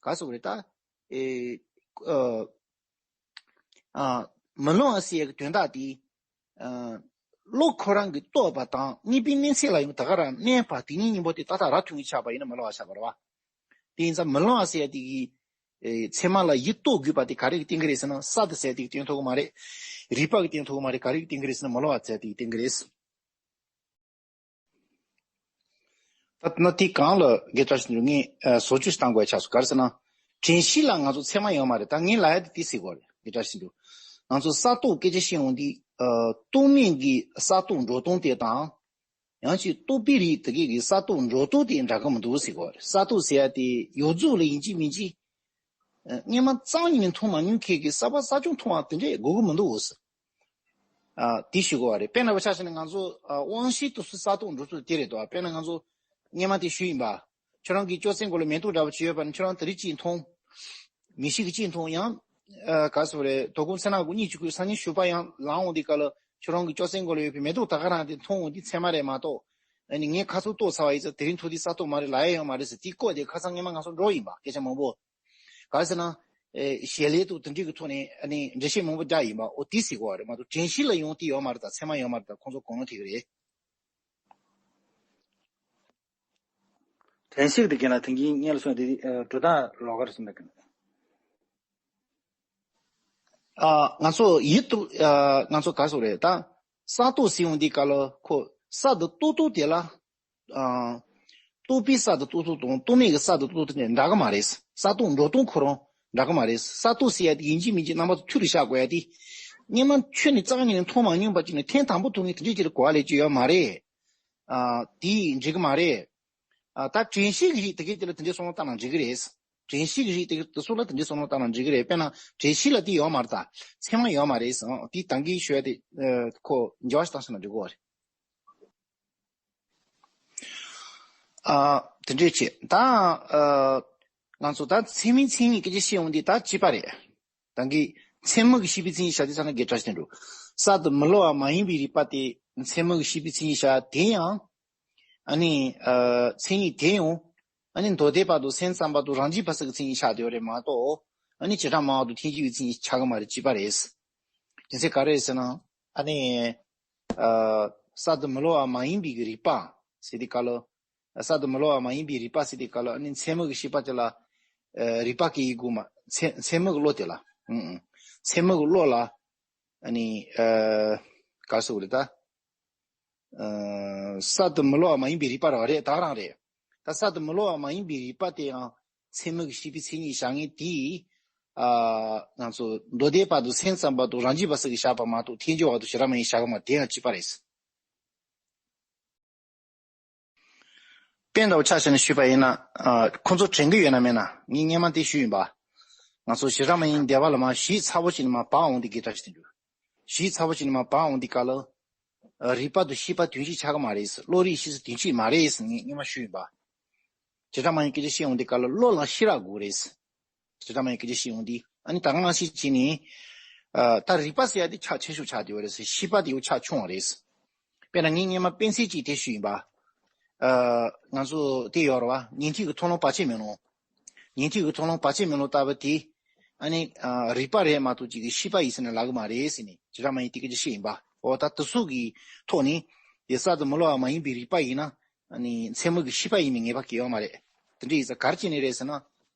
ག་ཟེར་དགོས་རེད་ད། ཨེ་ཨ་ཨ་མི་སླུ་བ་ཟེར་ཡག་གི་དོན་དག་དེ་ཨ་བློ་ཁོ་རང་གིས་རྟོགས་པ་དང་དངོས་པོའི་གནས་ཚད་ལ་ཡང་ད་ག་རང་གནས་པ་དེ་གཉིས་གཉིས་པོ་དེ་ཏག་ཏག་ར་མཐུན་གྱི་ཆགས་པ་ཡིན་ན་མི་སླུ་བ་ཆགས་པ་རེད་བ། དེ་ཡིན་ཙང་མི་སླུ་བ་ཟེར་ཡ་དེ་གི་ཨེ་ཚད་མ་ལ་ཡིད་རྟོགས་དགོས་པ་དེ་ག་རེ་གི་སྟེང་གི་རེད་ཟེར་ན། ས་དེ་ཟེར་ཡ་དེ་གི་སྟེང་ཐུག་གི་མ་རེད། རིགས་པ་གི་སྟེང་ཐུག་གི་མ་རེད། ག་རེ་གི་སྟེང་གི་རེད་ཟེར་ན་མི་སླུ་བ་ཟེར་ཡ་དེ་གི་སྟེང་གི་རེད། ད་ན་དེ་གང་ལ་དགེ་བཀྲ་ཤིས་ནོར་བུ་ངས་ཨ་བཟོ་བཅོས་བཏང་དགོས་ཆགས་སོང་། ག་རེ་ཟེར་ན། དྲན་ཤེས་ལ་ང་ཚོ་ཚད་མ་ཡོད་མ་རེད། ད་ངས་ལབ་ཡ་དེ་དེ་ཟེར་དགོས་རེད། དགེ་བཀྲ་ཤིས་ནོར་བུ། ང་ཚོ་ས་རྟོགས་སྐད་ཆ་བཤད་འོང་དུས་ཨ་རྟོག་མེད་ཀྱི་ས་རྟོགས་འགྲོ་སྟངས་དེ་དང་། ཡང་ཅིག་རྟོག་པའི་རིགས་དེ་གའི་གི་ས་རྟོགས་འགྲོ་སྟངས་དེ་འདྲ་གི་མི་འདུག་ཟེར་གོ། ས་རྟོགས་ཟེར་ཡ་དེ་ཡོངས་རྫོགས་ལ་ཡིན་གཅིག་མིན་གཅིག་ཨ་སྔོན་མ་རྩ་བ་ཉིད་ནས་མཐོང་མ་མྱོང་མཁན་གྱི་གསར་པ་གསར་བྱུང་མཐོང་བ་དེ་འདྲས་དགོས་ཀྱི་མི་འདུག་ཟེར། ཨ་དེ་ཞུ་དགོས་པ་རེད། དཔེར་ན་བ་ཆ་བཞག་ན་ང་ཚོ་ཨ་དབང་ཤེས་དེ་ཚོ་ས་རྟོགས་འགྲོ་སྟངས་དེ་རེད་དོ། དཔེར་ན་ང་ཚོ་སྔོན་མ་དེ་ཞུས་ཡིན་པ། ཁྱོད་རང་གི་ཅོག་ཙེ་མགོ་ལ་མེ་ཏོག་འདྲ་པོ་ཅིག་ཡོད་པ་ན་ཁྱོད་རང་དེ་རིགས་ཅིག་མཐོང་། མི་ཤེས་ཀྱི་ཅིག་མཐོང་ཡང་། ཨ་ག་ཟེར་རེད། དོ་དགོང་མཚན་ནག་གུ་གཉིད་ཅིག་ཁུག་སང་ཉིན་ཞོགས་པ་ཡང་ལངས་འོང་དུས་སྐབས་ལ་ཁྱོད་རང་གི་ཅོག་ཙེ་མགོ་ལ་ཡོད་པའི་མེ་ཏོག་ད་ག་རང་དེ་མཐོང་འོང་དུས་ཚད་མ་རེད་མ་གཏོགས། ཨ་ནི་ངས་ཁ་ཚུར་གཏོར་ཚར་བ་ཡིན་ཙང་དེ་རིང་ཐུག་དུས་ས་རྟོགས་མ་རེད་ལབ་ཡ་ཡོད་མ་རེད་ཟེར། དེའི་སྐོར་དེ་ཁ་སང་སྔོན་མ་ང་ཚོ་འགྲོ་ཡིན་པ་སྐད་ཆ་མང་པོ། ག་རེ་ཟེར་ན། ཨེ་ཞལ་ལས་དང་དེ་འདྲས་ཀྱི་ཐོག་ནས་ཨ་ནི་འགྲེལ་བཤད་མང་པོ་རྒྱག་ཡིན་པ། འོ་དེ་ཟེར་གོ་བ་རེད་མ་གཏོགས། དྲན་ཤེས་ལ་ཡོང་དེ་ཡོད་མ་རེད། ད་ཚད་མ་ཡོད་མ་རེད། ད་ཁོང་ཚོ་གོ་ནོར་ཐེབས་ཀྱི་རེད། དྲན་ཤེས་དེ་ག་ལ་དེང་གི་སྔོན་ལ་སོང་དེ་ཨ་འགྲོ་སྟངས་ལོགས་ཀ་རེད་གསུངས་པ་གི། ཨ་ང་ཚོ་ཡིད་དུ་ཨ་ང་ཚོ་ག་རེ་ཟེར་རེད། ད་ས་རྟོགས་ཟེར་འོང་དུས་སྐབས་ལ་ཁོ་ས་དེ་རྟོགས་རྟོགས་དེ་ལ་ཨ་རྟོག་པའི་ས་དེ་རྟོགས་རྟོགས་དང་རྟོག་མེད་ཀྱི་ས་དེ་རྟོགས་རྟོགས་དེ་འདྲ་གི་མ་རེད། ས་རྟོགས་འགྲོ་སྟངས་ཁོ་རང་འདྲ་གི་མ་རེད། ས་རྟོགས་ཟེར་ཡ་དེ་ཡིན་གཅིག་མིན་གཅིག་རྣམ་པ་དང་མཐུན་རུ་བཞག་དགོས་ཡ་དེ། སྔོན་མ་ཁྱོད་ནི་རྩ་བ་ཉིད་ནས་མཐོང་མ་མྱོང་པ་ཅིག་ནས་ཐེངས་དང་པོ་ཐུག་ནས་དེ་འདྲས་ཅིག་ལ་གོ་བ་ལེན་རྒྱུ་ཡོད་མ་རེད། ཨ་དེ་འགྲིག་གི་མ་རེད། ཨ་ད་དྲན་ཤེས་ཀྱི་རིགས་དེ་གས་དེ་ལ་དེ་འདྲའི་བསམ་བློ་བཏང་ན་འགྲིག་གི་རེད། དྲན་ཤེས་ཀྱི་རིགས་དེ་གས་དེ་ཚོ་ལ་དེ་འདྲའི་བསམ་བློ་བཏང་ན་འགྲིག་གི་རེད། དཔེར་ན་དྲན་ཤེས་ལ་དེ་ཡོད་མ་རེད། ད་ཚད་མ་ཡོད་མ་རེད་ཟེར། དེ་ད་གིན་ཞུ་ཡ་དེ་ཨ་ཁོ་འགྱུར་བ་ཞིག་བཏང་ཤེས་ན་འགྲིག་གི་རེད། ཨ་དེ་འདྲས་བྱས་ད་ཨ་ང་ཚོ་ད་ཚད་མའི་མཚན་ཉིད་སྐད་ཆ་བཤད་འོང་དུས་ད་གཅིག་པ་རེད། ད་གིན་ཚད་མ་གི་ཤེས་པའི་མཚན་ཉིད་བཞག་དུས་ཙ་ན་དགེ་བཀྲ་ཤིས་དོན་གྲུབ། ས་དེ་མི་སླུ་བ་མ་ཡིན་པའི་རིགས་པ་དེ་ཚད་མ་གི་ཤེས་པའི་མཚན་ཉིད་བཞག་དེ་ཡང་ཨ་ནི་ཨ་མཚན་ཉིད་དེ་ཡང་ཨ་ནི་མདོ་སྡེ་པ་དང་སེམས་ཙམ་པ་དང་རང་རྒྱུད་པ་སོགས་ཀྱི་མཚན་ཉིད་བཞག་བསྡད་ཡོད་རེད་མ་གཏོགས། ཨ་ནི་བྱེ་བྲག་སྨྲ་བ་དང་ཐལ་འགྱུར་བའི་མཚན་ཉིད་ཆགས་ཀྱི་མ་རེད། གཅིག་པ་རེད། དེ་ཚེ་ག་རེ་རེད་ཟེར་ན། ཨ་ནི་ཨ་ས་དེ་མི་སླུ་བ་མ་ཡིན་པའི་གི་རིགས་པ་ཟེར་དུས་སྐབས་ལ། ས་དེ་མི་སླུ་བ་མ་ཡིན་པའི་རིགས་པ་ཟེར་དུས་སྐབས་ལ་ཨ་ནི་ཚད་མ་གི་ཤེས་པ་དེ་ལ་ཨ་རིགས་པ་གི་ཡི་གུ་མ་ཚད་ཚད་མ་གི་བློ་དེ་ལ། ཨུ་ཨུ། ཚད་མ་གི་བློ་ལ་ཨ་ནི་ཨ་ག་རེ་ཟེར་དགོས་རེད་ད། ཨ་ས་དེ་མི་སླུ་བ་མ་ཡིན་པའི་རིགས་པ་རང་རེད། ད་ག་རང་རེད། ད་ས་དེ་མི་སླུ་བ་མ་ཡིན་པའི་རིགས་པ་དེ་ཡང་ཚད་མ་གི་ཤེས་པའི་མཚན་ཉིད་བཞག་མཁན་དེ་ཨ་ང་ཚོ་མདོ་སྡེ་པ་དང་སེམས་ཙམ་པ་དང་རང་རྒྱུད་པ་སོགས་ཀྱིས་བཞག་པ་མ་གཏོགས་ཐལ་འགྱུར་བ་དང་བྱེ་བྲག་སྨྲ་བས་བཞག་གི་མ་རེད། དེ་ཡང་གཅིག་པ་རེད། དཔེ་འདྲ་བོ་ཆ་བཞག་ནས་ཞུས་པ་ཡིན་ན། ཨ་ཁོ་ཚོ་དྲན་གི་ཡོད་ན་མེད་ན། ངས་སྔོན་མ་དེ་ཞུས་ཡིན་པ། ང་ཚོ་བྱེ་བྲག་སྨྲ་བའི་སྡེ་པ་ལ་མར་གཞི་ཚ་པོ་ཅིག་ནས་མར་བབས་འོང་དུས་དགེ་བཀྲ་ཤིས་དོན་གྲུབ། གཞི་ཚ་པོ་ཅིག་ནས་མར་བབས་འོང་དུས་སྐབས་ལ། ཨ་རིགས་པ་དང་ཤེས་པ་དོན་གཅིག་ཆགས་ཀྱི་མ་རེད། བློ་རིག་ཤེས་བཟོད་དོན་གཅིག་མ་རེད་ཟེར་ངས་སྔོན་མ་ཞུས་ཡིན་པ། བྱེ་བྲག་སྨྲ་བའི་སྐད་ཆ་བཤད་འོང་དུས་སྐབས་ལ་བློ་ལ་ཤེས་རབ་དགོས་རེད། བྱེ་བྲག་སྨྲ་བའི་སྐད་ཆ་བཤད་འོང་དུས་ཨ་ནི་ད་ག་ནང་བཞིན་བྱས་ནས། ཨ་ད་རིགས་པ་ཟེར་ཡ་དེ་ཆ་ཆེ་ཤོས་ཆགས་བསྡད་པ་རེད་ཟེར། ཤེས་པ་དེ་ཡང་ཆ་ཆུང་བ་རེད། དཔེར་ན་ངས་སྔོན་མ་དཔེ་མཚོན་གཅིག་དེ་ཞུས་ཡིན་པ། ཨ་ང་ཚོ་དེ་ཡོད་རེད་བ། ཉན་ཐོས་ཀྱི་མཐོང་ལམ་བར་ཆད་མེད་ལམ། ཉན་ཐོས་ཀྱི་མཐོང་ལམ་བར་ཆད་མེད་ལམ་ལྟ་བུ་དེ། ཨ་ནི་ཨ་རིགས་པ་རེད་མ་གཏོགས་ཅིག་གི་ཤེས་པ་ཡིན་ཟེར་ནས་ལབ་གི་མ་རེད་ཟེར་ནས་བྱེ་བྲག་སྨྲ་བའི་སྐད་ཆ་བཤད་ཡིན་པ། འོ་ད་དེ་ཚོ་གི་ཐོག་ནས་དེ་ས་དེ་མི་སླུ་བ་མ་ཡིན་པའི་རིགས་པ་ཡིན་ན། ཨ་ནི་ཚད་མ་གི་ཤེས་པ་ཡིན་པའི་ངེས་པ་གང་ཡང་ཡོད་མ་རེད། དེ་འདྲ་ཡིན་ཙང་ག་རེ་བྱས་ནས་རེད་ཟེར་ན།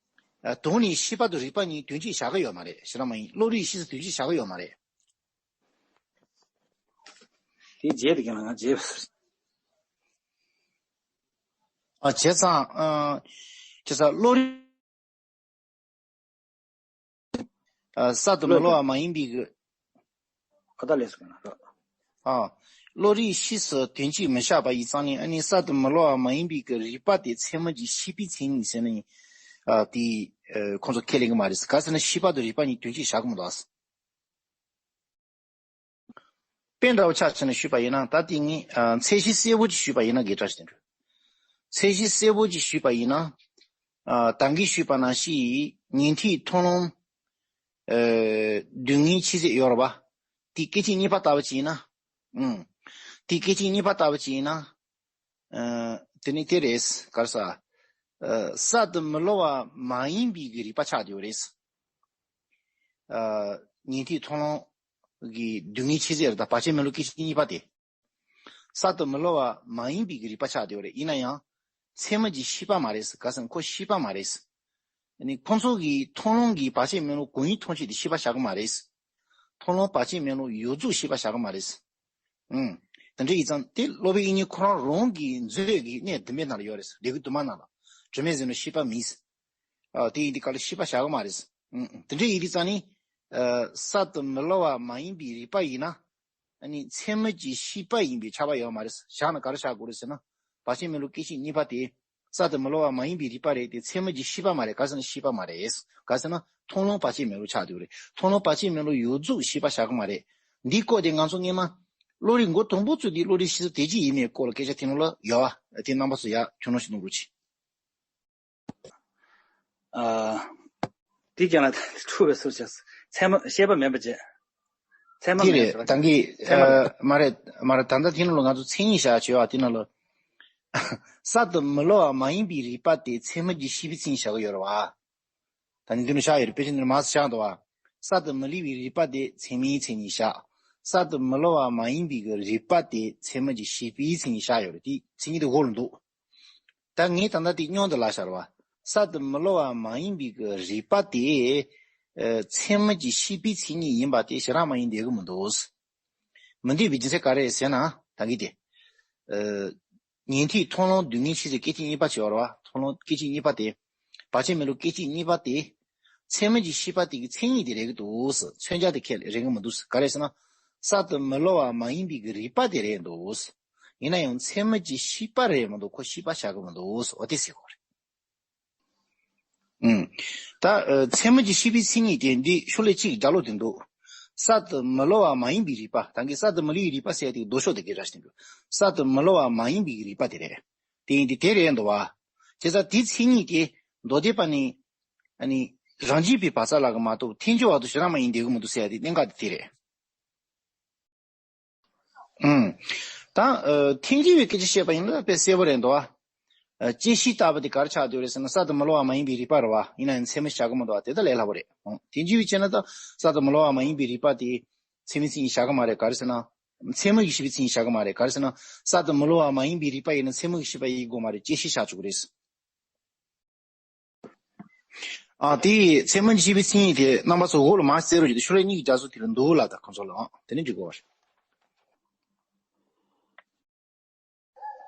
ཨ་དོན་ནི་ཤེས་པ་དང་རིགས་པ་གཉིས་དོན་གཅིག་བཞག་གི་ཡོད་མ་རེད། བྱེ་བྲག་སྨྲ་བའི་བློ་རིག་ཤེས་བཟོད་དོན་གཅིག་བཞག་གི་ཡོད་མ་རེད། དེ་རྗེས་དེ་ག་ན་རྗེས། ཨ་བྱས་ཙང་། ཨ་བྱས་ཙང་བློ་རིག་ཨ་ས་དེ་མི་སླུ་བ་མ་ཡིན་པའི་གི། ཨ་ད་ལས་སུ་ག་ན། ཨ་བློ་རིག་ཤེས་བཟོད་དོན་གཅིག་མི་བཞག་པ་ཡིན་ཙང་ནི། ཨ་ནི་ས་དེ་མི་སླུ་བ་མ་ཡིན་པའི་གི་རིགས་པ་དེ་ཚད་མ་གི་ཤེས་པའི་མཚན་ཉིད་ཟེར་ནི། ཨ་དེ་ ཨ་ཁོང་ཚོ་ཁས་ལེན་གྱི་མ་རེད། ག་ཟེར་ན་ཤེས་པ་དང་རིག་པ་གཉིས་དོན་གཅིག་བཞག་གི་མི་འདུག་ཨ། དཔེ་འདྲ་བོ་ཆ་བཞག་ནས་ཞུས་པ་ཡིན་ན། ད་དེ་ངས་ཨ་ཚད་གཞི་གསལ་པོ་ཅིག་ཞུས་པ་ཡིན་ན་དགེ་དྲག་ཞིག་འདུག་ཚད་གཞི་གསལ་པོ་ཅིག་ཞུས་པ་ཡིན་ན། ཨ་ད་གིན་ཞུས་པ་ནང་བཞིན་ཉན་ཐོས་མཐོང་ལམ་ཨ་སྡུག་བསྔལ་ཆེ་ཟད་ཡོད་རེད་པ། དེ་སྐད་ཅིག་གཉིས་པ་ལྟ་བུ་ཅིག་ཡིན་ན། ཨང་། དེ་སྐད་ཅིག་གཉིས་པ་ལྟ་བུ་ཅིག་ཡིན་ན། ཨ་དེ་ནི་དེ་རེད། ག་རེ་ཟ། ཨ་གསར་དུ་མི་སླུ་བ་མ་ཡིན་པའི་གི་རིག་པ་ཆགས་བསྡད་ཡོད་རེད། ཨ་ཉན་ཐོས་མཐོང་ལམ་གྱི་སྡུག་བསྔལ་ཆེ་ཟད་རེད། ད་བར་ཆད་མེད་བློ་སྐད་ཅིག་གཉིས་པ་དེ། གསར་དུ་མི་སླུ་བ་མ་ཡིན་པའི་གི་རིག་པ་ཆགས་བསྡད་ཡོད་རེད། ཡིན་ན་ཡང་ཚད་མ་གི་ཤེས་པ་མ་རེད། ག་ཟེར་ན་ཁོ་ཤེས་པ་མ་རེད། ཨ་ནི་ཁོང་ཚོ་གི་མཐོང་ལམ་གྱི་བར་ཆད་མེད་བློ་གང་ཡིན་མཐོང་ཆོས་དེ་ཤེས་པ་བཞག་གི་མ་རེད། མཐོང་ལམ་བར་ཆད་མེད་བློ་ཡོངས་རྫོགས་ཤེས་པ་བཞག་གི་མ་རེད། ཨང་། དེ་འདྲ་ཡིན་ཙང་དེ་སློབ་དཔོན་དབྱིག་གཉེན་ཁོ་རང་རང་གི་མཛོད་ཀྱི་གནས་བདུན་པའི་ནང་ལ་ཡོད་རེད། ལེའུ་དུ་མ་ནང་ལ། དྲི་མེད་ཟེར་ནོ་ཤེས་པ་མིན། ཨ་དེ་ཡིན་དུས་ག་ལ་ཤེས་པ་བཞག་གི་མ་རེད། ཨང་། དེ་འདྲ་ཡིན་དུས་ཙང་ནི་ཨ་གསར་དུ་མི་སླུ་བ་མ་ཡིན་པའི་རིག་པ་ཡིན་ན། ཨ་ནི་ཚད་མ་གི་ཤེས་པ་ཡིན་པས་ཁྱབ་པ་ཡོད་མ་རེད། བཞག་ན་ག་རེ་བཞག་དགོས་རེད་ཟེར་ན། བར་ཆད་མེད་བློ་སྐད་ཅིག་གཉིས་པ་དེ། གསར་དུ་མི་སླུ་བ་མ་ཡིན་པའི་རིག་པ་རེད་དེ། ཚད་མ་གི་ཤེས་པ་མ་རེད། ག་ཟེར་ན་ཤེས་པ་མ་རེད། ག་ཟེར་ན་མཐོང་ལམ་བར་ཆད་མེད་བློ་ཆགས་བསྡད་ཡོད་རེད། མཐོང་ལམ་བར་ཆད་མེད་བློ་ཡོངས་རྫོགས་ཤེས་པ་བཞག་གི་མ་རེད། འདིའི་སྐོར་དེ་ང་ཚོ་སྔས་མ་བློ་རིག་མགོ་དང་པོ་ཚུགས་དུས་བློ་རིག་ཤེས་ཚུལ་དེ་ཅི་ཡིན་མིན་སྐོར་ལ་སྐད་ཆ་དེ་ནང་ལ་ཡོད་པ། དེ་རྣམ་པ་ཚོ་ཡར་ཁྱོན་ནོར་ཞིག་གནང་རོགས་གྱིས། ཨ། དེ་ཀྱང་ལ་འཁྲུལ་བའི་ཟུར་བྱས། ཚད་མ་ཤེས་པ་མེད་པ་བྱས། ཚད་མ་དེ་མེད་རེད། ཟེར་བ་ད་གིན་ཚད་མ་མེད། ཨ་མ་རེད། མ་རེད། ད་ལྟ་དེ་ནང་ལ་ང་ཚོ་མཚན་ཉིད་བཞག་བྱས་པ་དེ་ནང་ལ། གསར་དུ་མི་སླུ་བ་མ་ཡིན་པའི་རིག་པ་དེ་ཚད་མ་གི་ཤེས་པའི་མཚན་ཉིད་བཞག་གི་ཡོད་རེད་པ། ད་ནི་འདི་ནི་བཞག་ཡོད་རེད། དཔེ་ཆ་འདི་ནི་མར་བཞག་འདུག་པ། གསར་དུ་མི་སླུ་བའི་རིག་པ་དེ་ཚད་མའི་མཚན་ཉིད་བཞག་གསར་དུ་མི་སླུ་བ་མ་ཡིན་པའི་གི་རིག་པ་དེ་ཚད་མ་གི་ཤེས་པའི་མཚན་ཉིད་བཞག་ཡོད་རེད། དེ་མཚན་ཉིད་དེ་འོག་ལ་འདུག་ད་ངས་ད་ལྟ་དེ་སྙོམས་དུ་ལ་བཞག་པ། གསར་དུ་མི་སླུ་བ་མ་ཡིན་པའི་གི་རིག་པ་དེ། ཨ་ཚད་མ་གི་ཤེས་པའི་མཚན་ཉིད་ཡིན་པ་དེ་ཞེ་དྲག་མ་ཡིན་བསྡད་གི་མི་འདུག་མི་འདོད་པའི་རྒྱུ་མཚན་ག་རེ་རེད་ཟེར་ན། ད་གིན་དེ། ཨ་ཉན་ཐོས་མཐོང་ལམ་སྡུག་བསྔལ་ཆེ་ཟད་སྐད་ཅིག་གཉིས་པ་བྱས་པ་རེད་པ། མཐོང་ལམ་སྐད་ཅིག་གཉིས་པ་དེ། བར་ཆད་མེད་བློ་སྐད་ཅིག་གཉིས་པ་དེ། ཚད་མ་གི་ཤེས་པ་དེ་གི་མཚན་ཉིད་དེ་རེད་གི་འདུག་མཚོན་བྱ་དེ་ཁས་རེད་གི་མི་འདུག་ག་རེ་ཟེར་ན། གསར་དུ་མི་སླུ་བ་མ་ཡིན་པའི་གི་རིག་པ་དེ་རེད་འདུག་ཡིན་ན་ཡང་ཚད་མ་གི་ཤེས་པ་རེད་མི་འདུག་ཁོ་ཤེས་པ་བཞག་གི་མི་འདུག་འོ་དེ་ཟེར་དགོས་རེད། ཨུམ། ད་ཨ་ཚད་མ་གི་ཤེས་པའི་མཚན་ཉིད་དེ་འདི་ཤོ་ལོ་ཀ་གཅིག་སྒྲ་ལོག་དེ་འདུག་གསར་དུ་མི་སླུ་བ་མ་ཡིན་པའི་རིག་པ། ད་གིན་གསར་དུ་མི་སླུ་བའི་རིག་པ་ཟེར་ཡ་དེ་ལྡོག་ཕྱོགས་དེ་གི་ར་ཞིག་འདུག་གསར་དུ་མི་སླུ་བ་མ་ཡིན་པའི་རིག་པ་དེ་རེད། དེ་ཡིན་དུས་དེ་རེད་འདུག་པ། བྱས་ཙང་དེའི་མཚན་ཉིད་དེ་མདོ་སྡེ་པ་ནི། ཨ་ནི། རང་རྒྱུད་པའི་བག་ཆགས་ལ་གི་མ་གཏོགས་ཐལ་འགྱུར་བ་དང་ཞེ་དྲག་མ་ཡིན་བསྡད་གི་མི་འདུག་ཟེར་ཡ་དེ་གནད་འགག་དེ་དེ་རེད། ཨུམ། ད་ཨ་ཐལ་འགྱུར་བའི་སྐད་ཆ་བཤད་པ་ཡིན་ན་དཔེ་གསལ་པོ་རེད་འདུག་ཨ། ཨ་བཅད་ཤེས་ལྟ་བུ་དེ་ག་རེ་ཆགས་བསྡད་རེད་ཟེར་ན། གསར་དུ་མི་སླུ་བ་མ་ཡིན་པའི་རིག་པ་རེད་པ། ཡིན་ན་ཡང་ཚད་མ་བཞག་གི་མི་འདུག་ཨ། དེ་ད་ལས་སླ་པོ་རེད། ཨུམ། ཐལ་འགྱུར་བའི་བྱས་ན་ད་གསར་དུ་མི་སླུ་བ་མ་ཡིན་པའི་རིག་པ་དེ་ཚད་མའི་མཚན་ཉིད་བཞག་གི་མ་རེད། ག་རེ་ཟེར་ན། ཚད་མ་གི་ཤེས་པའི་མཚན་ཉིད་བཞག་གི་མ་རེད། ག་རེ་ཟེར་ན། གསར་དུ་མི་སླུ་བ་མ་ཡིན་པའི་རིག་པ་ཡིན་ན་ཚད་མ་གི་ཤེས་པ་ཡིན་དགོས་མ་རེད། བཅད་ཤེས་བཞག་ཆོག་གི་རེད། ཨ་དེ་ཚད་མ་གི་ཤེས་པའི་མཚན་ཉིད་དེ་རྣམ་པ་ཚོ་འོག་ལ་མར་གསལ་རོགས་བྱེད་དུས། ཤོ་ལོ་ཀ་གཉིས་ཀྱི་རྒྱ་མཚོ་དེ་ལ་འདུག་ལ་ད་ཁོང་ཚོ་ལ་ཨང་དེ་ནས་འགྲིག་གོ་བ་རེད།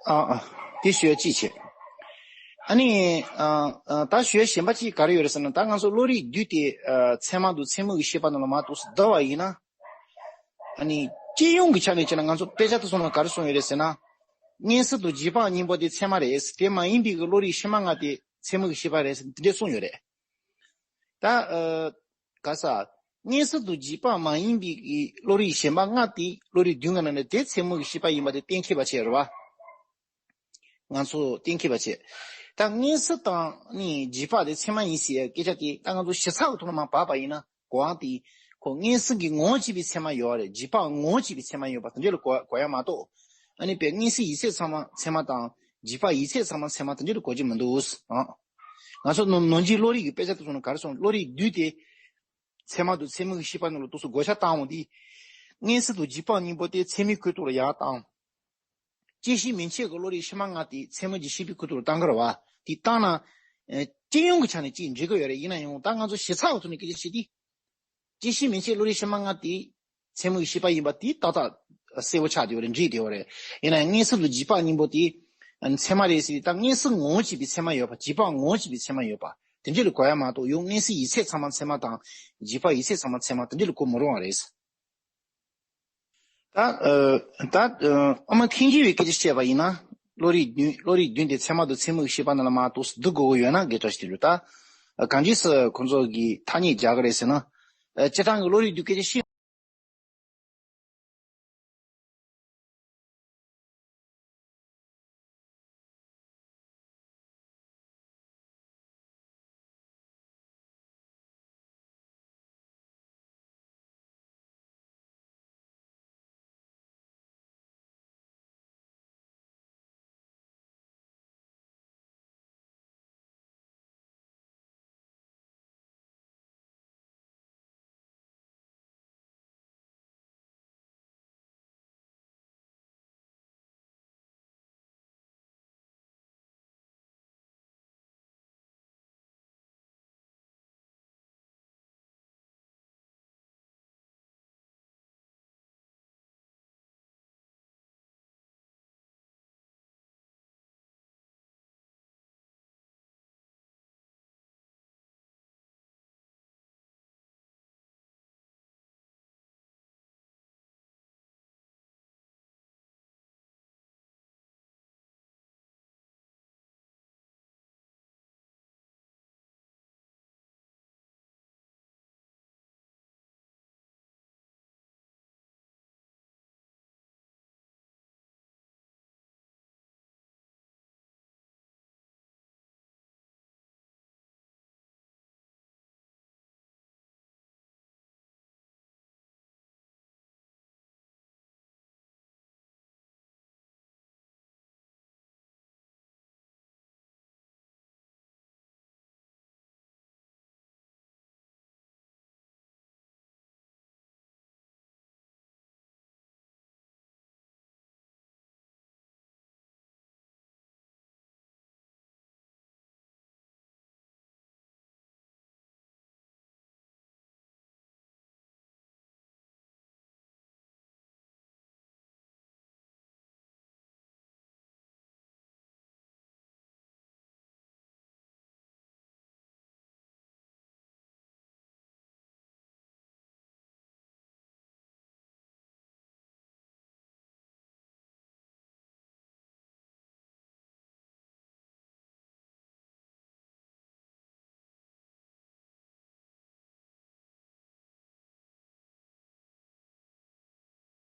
ཨ་ཨ་དེ་ཞུ་ཡ་གཅིག་བྱས། ཨ་ནི་ཨ་ཨ་ད་ཞུ་ཡ་གཞན་པ་གཅིག་ག་རེ་ཡོད་རེད་ཟེར་ན། ད་ང་ཚོ་བློ་རིག་བསྡུས་ཏེ་ཨ་ཚད་མ་དང་ཚད་མ་གི་ཤེས་པ་ནང་ལ་མར་ཏོག་ཙམ་བསྡུ་བ་ཡིན་ན། ཨ་ནི་སྤྱི་ཡོངས་ཀྱི་ཆ་ནས་བྱས་ན་ང་ཚོ་དཔེ་ཆ་དེ་ཚོ་ནང་ག་རེ་གསུངས་ཡོད་རེད་ཟེར་ན། མངོན་སུམ་དང་རྗེས་དཔག་གཉིས་པོ་དེ་ཚད་མ་རེད། དེ་མ་ཡིན་པའི་གི་བློ་རིག་ཕྱི་མ་ལྔ་དེ་ཚད་མ་གི་ཤེས་པ་རེད་ཟེར་དེ་འདྲས་གསུངས་ཡོད་རེད། ད་ཨ་ག་ས། མངོན་སུམ་དང་རྗེས་དཔག་མ་ཡིན་པའི་གི་བློ་རིག་གཞན་པ་ལྔ་དེ་བློ་རིག་བདུན་གི་ནང་ནས་དེ་ཚད་མ་གི་ཤེས་པ་ཡིན་པ་དེ་གཏན་འཁེལ་བ་བྱས་རེད་པ། ང་ཚོ་གཏན་འཁེལ་བ་བྱས། ད་མངོན་སུམ་དང་ནི་རྗེས་དཔག་དེ་ཚད་མ་ཡིན་ཟེར་སྐད་ཆ་དེ་ད་ང་ཚོ་ཞིབ་ཚགས་ཀྱི་ཐོག་ནས་མར་བབས་པ་ཡིན་ན། གོ་བ་དེ། ཁོ་མངོན་སུམ་གྱི་ངོ་བོ་གཅིག་པའི་ཚད་མ་ཡོད་རེད། རྗེས་དཔག་ངོ་བོ་གཅིག་པའི་ཚད་མ་ཡོད་པ་དེ་འདྲ་ལ་གོ་གོ་ཡ་མ་གཏོགས། ཨ་ནི་དཔེ་མངོན་སུམ་ཡིད་ཚད་ཚད་མ་ཚད་མ་དང་། རྗེས་དཔག་ཡིད་ཚད་ཚད་མ་ཚད་མ་དེ་འདྲ་ལ་གོ་གི་མི་འདུག་ཨང་། ང་ཚོ་ནོ་ནོར་འགྱིག་བློ་རིག་གི་དཔེ་ཆ་དེ་ཚོ་ནང་ག་རེ་གསུངས། བློ་རིག་བསྡུས་ཏེ། ཚད་མ་དང་ཚད་མ་གི་ཤེས་པ་ནང་ལ་ཏོག་ཙམ་བགོ་བཤའ་བཏང་འོང་དུས། མངོན་སུམ་དང་རྗེས་དཔག་གཉིས་པོ་དེ་ཚད་མའི་ཁུངས་གཏུགས་ལ་ཡར་བཏང་། བཅད་ཤེས་མན་ཆད་ཀྱི་བློ་རིག་ཕྱི་མ་ལྔ་དེ་ཚད་མ་གི་ཤེས་པའི་ཁུངས་གཏུགས་ལ་བཏང་གི་རེད་པ། དེ་བཏང་ན། ཨ་སྤྱི་ཡོངས་ཀྱི་ཆ་ནས་གཅིག་འགྲིག་གི་ཡོད་རེད། ཡིན་ན་ཡང་ད་ང་ཚོ་ཞིབ་ཚགས་ཀྱི་ཐོག་ནས་སྐད་ཆ་བཤད་དུས། བཅད་ཤེས་མན་ཆད་བློ་རིག་ཕྱི་མ་ལྔ་དེ་ཚད་མ་གི་ཤེས་པ་ཡིན་པ་དེ་ཏག་ཏག་གསལ་པོ་ཆགས་བསྡད་ཡོད་རེད། འགྲིག་བསྡད་ཡོད་རེད། ཡིན་ན་ཡང་མངོན་སུམ་དང་རྗེས་དཔག་གཉིས་པོ་དེ་ཨ་ནི་ཚད་མ་རེད་ཟེར་དུས། ད་མངོན་སུམ་ངོ་བོ་གཅིག་པའི་ཚད་མ་ཡོད་པ། རྗེས་དཔག་ངོ་བོ་གཅིག་པའི་ཚད་མ་ཡོད་པ་དེ་འདྲ་ལ་གོ་ཡ་མ་གཏོགས། ཡང་མངོན་སུམ་ཡིད་ཚད་ཚད་མ་ཚད་མ་དང་། རྗེས་དཔག་ཡིད་ཚད་ཚད་མ་ཚད་མ་དེ་འདྲ་ལ་གོ་མི་རུང་བ་རེད། ད་ཨ་ད་ཨ་ཨ་མ་ཐལ་འགྱུར་བའི་སྐད་ཆ་བཤད་པ་ཡིན་ན། བློ་རིག་བདུན་བློ་རིག་བདུན་དེ་ཚད་མ་དང་ཚད་མ་གི་ཤེས་པ་ནང་ལ་མར་ཏོག་ཙམ་བསྡུ་དགོས་ཀྱི་ཡོད་ན་དགེ་ཕྲ་ཞིག་རེད། ད་ གང་ཅི་སུ་ཁོང་ཚོ་གི་ཐ་སྙད་རྒྱག་གི་རེད་ཟེར་ན། སྤྱིར་བཏང་གི་བློ་རིག་དུས་སྐད་ཆ་བཤད།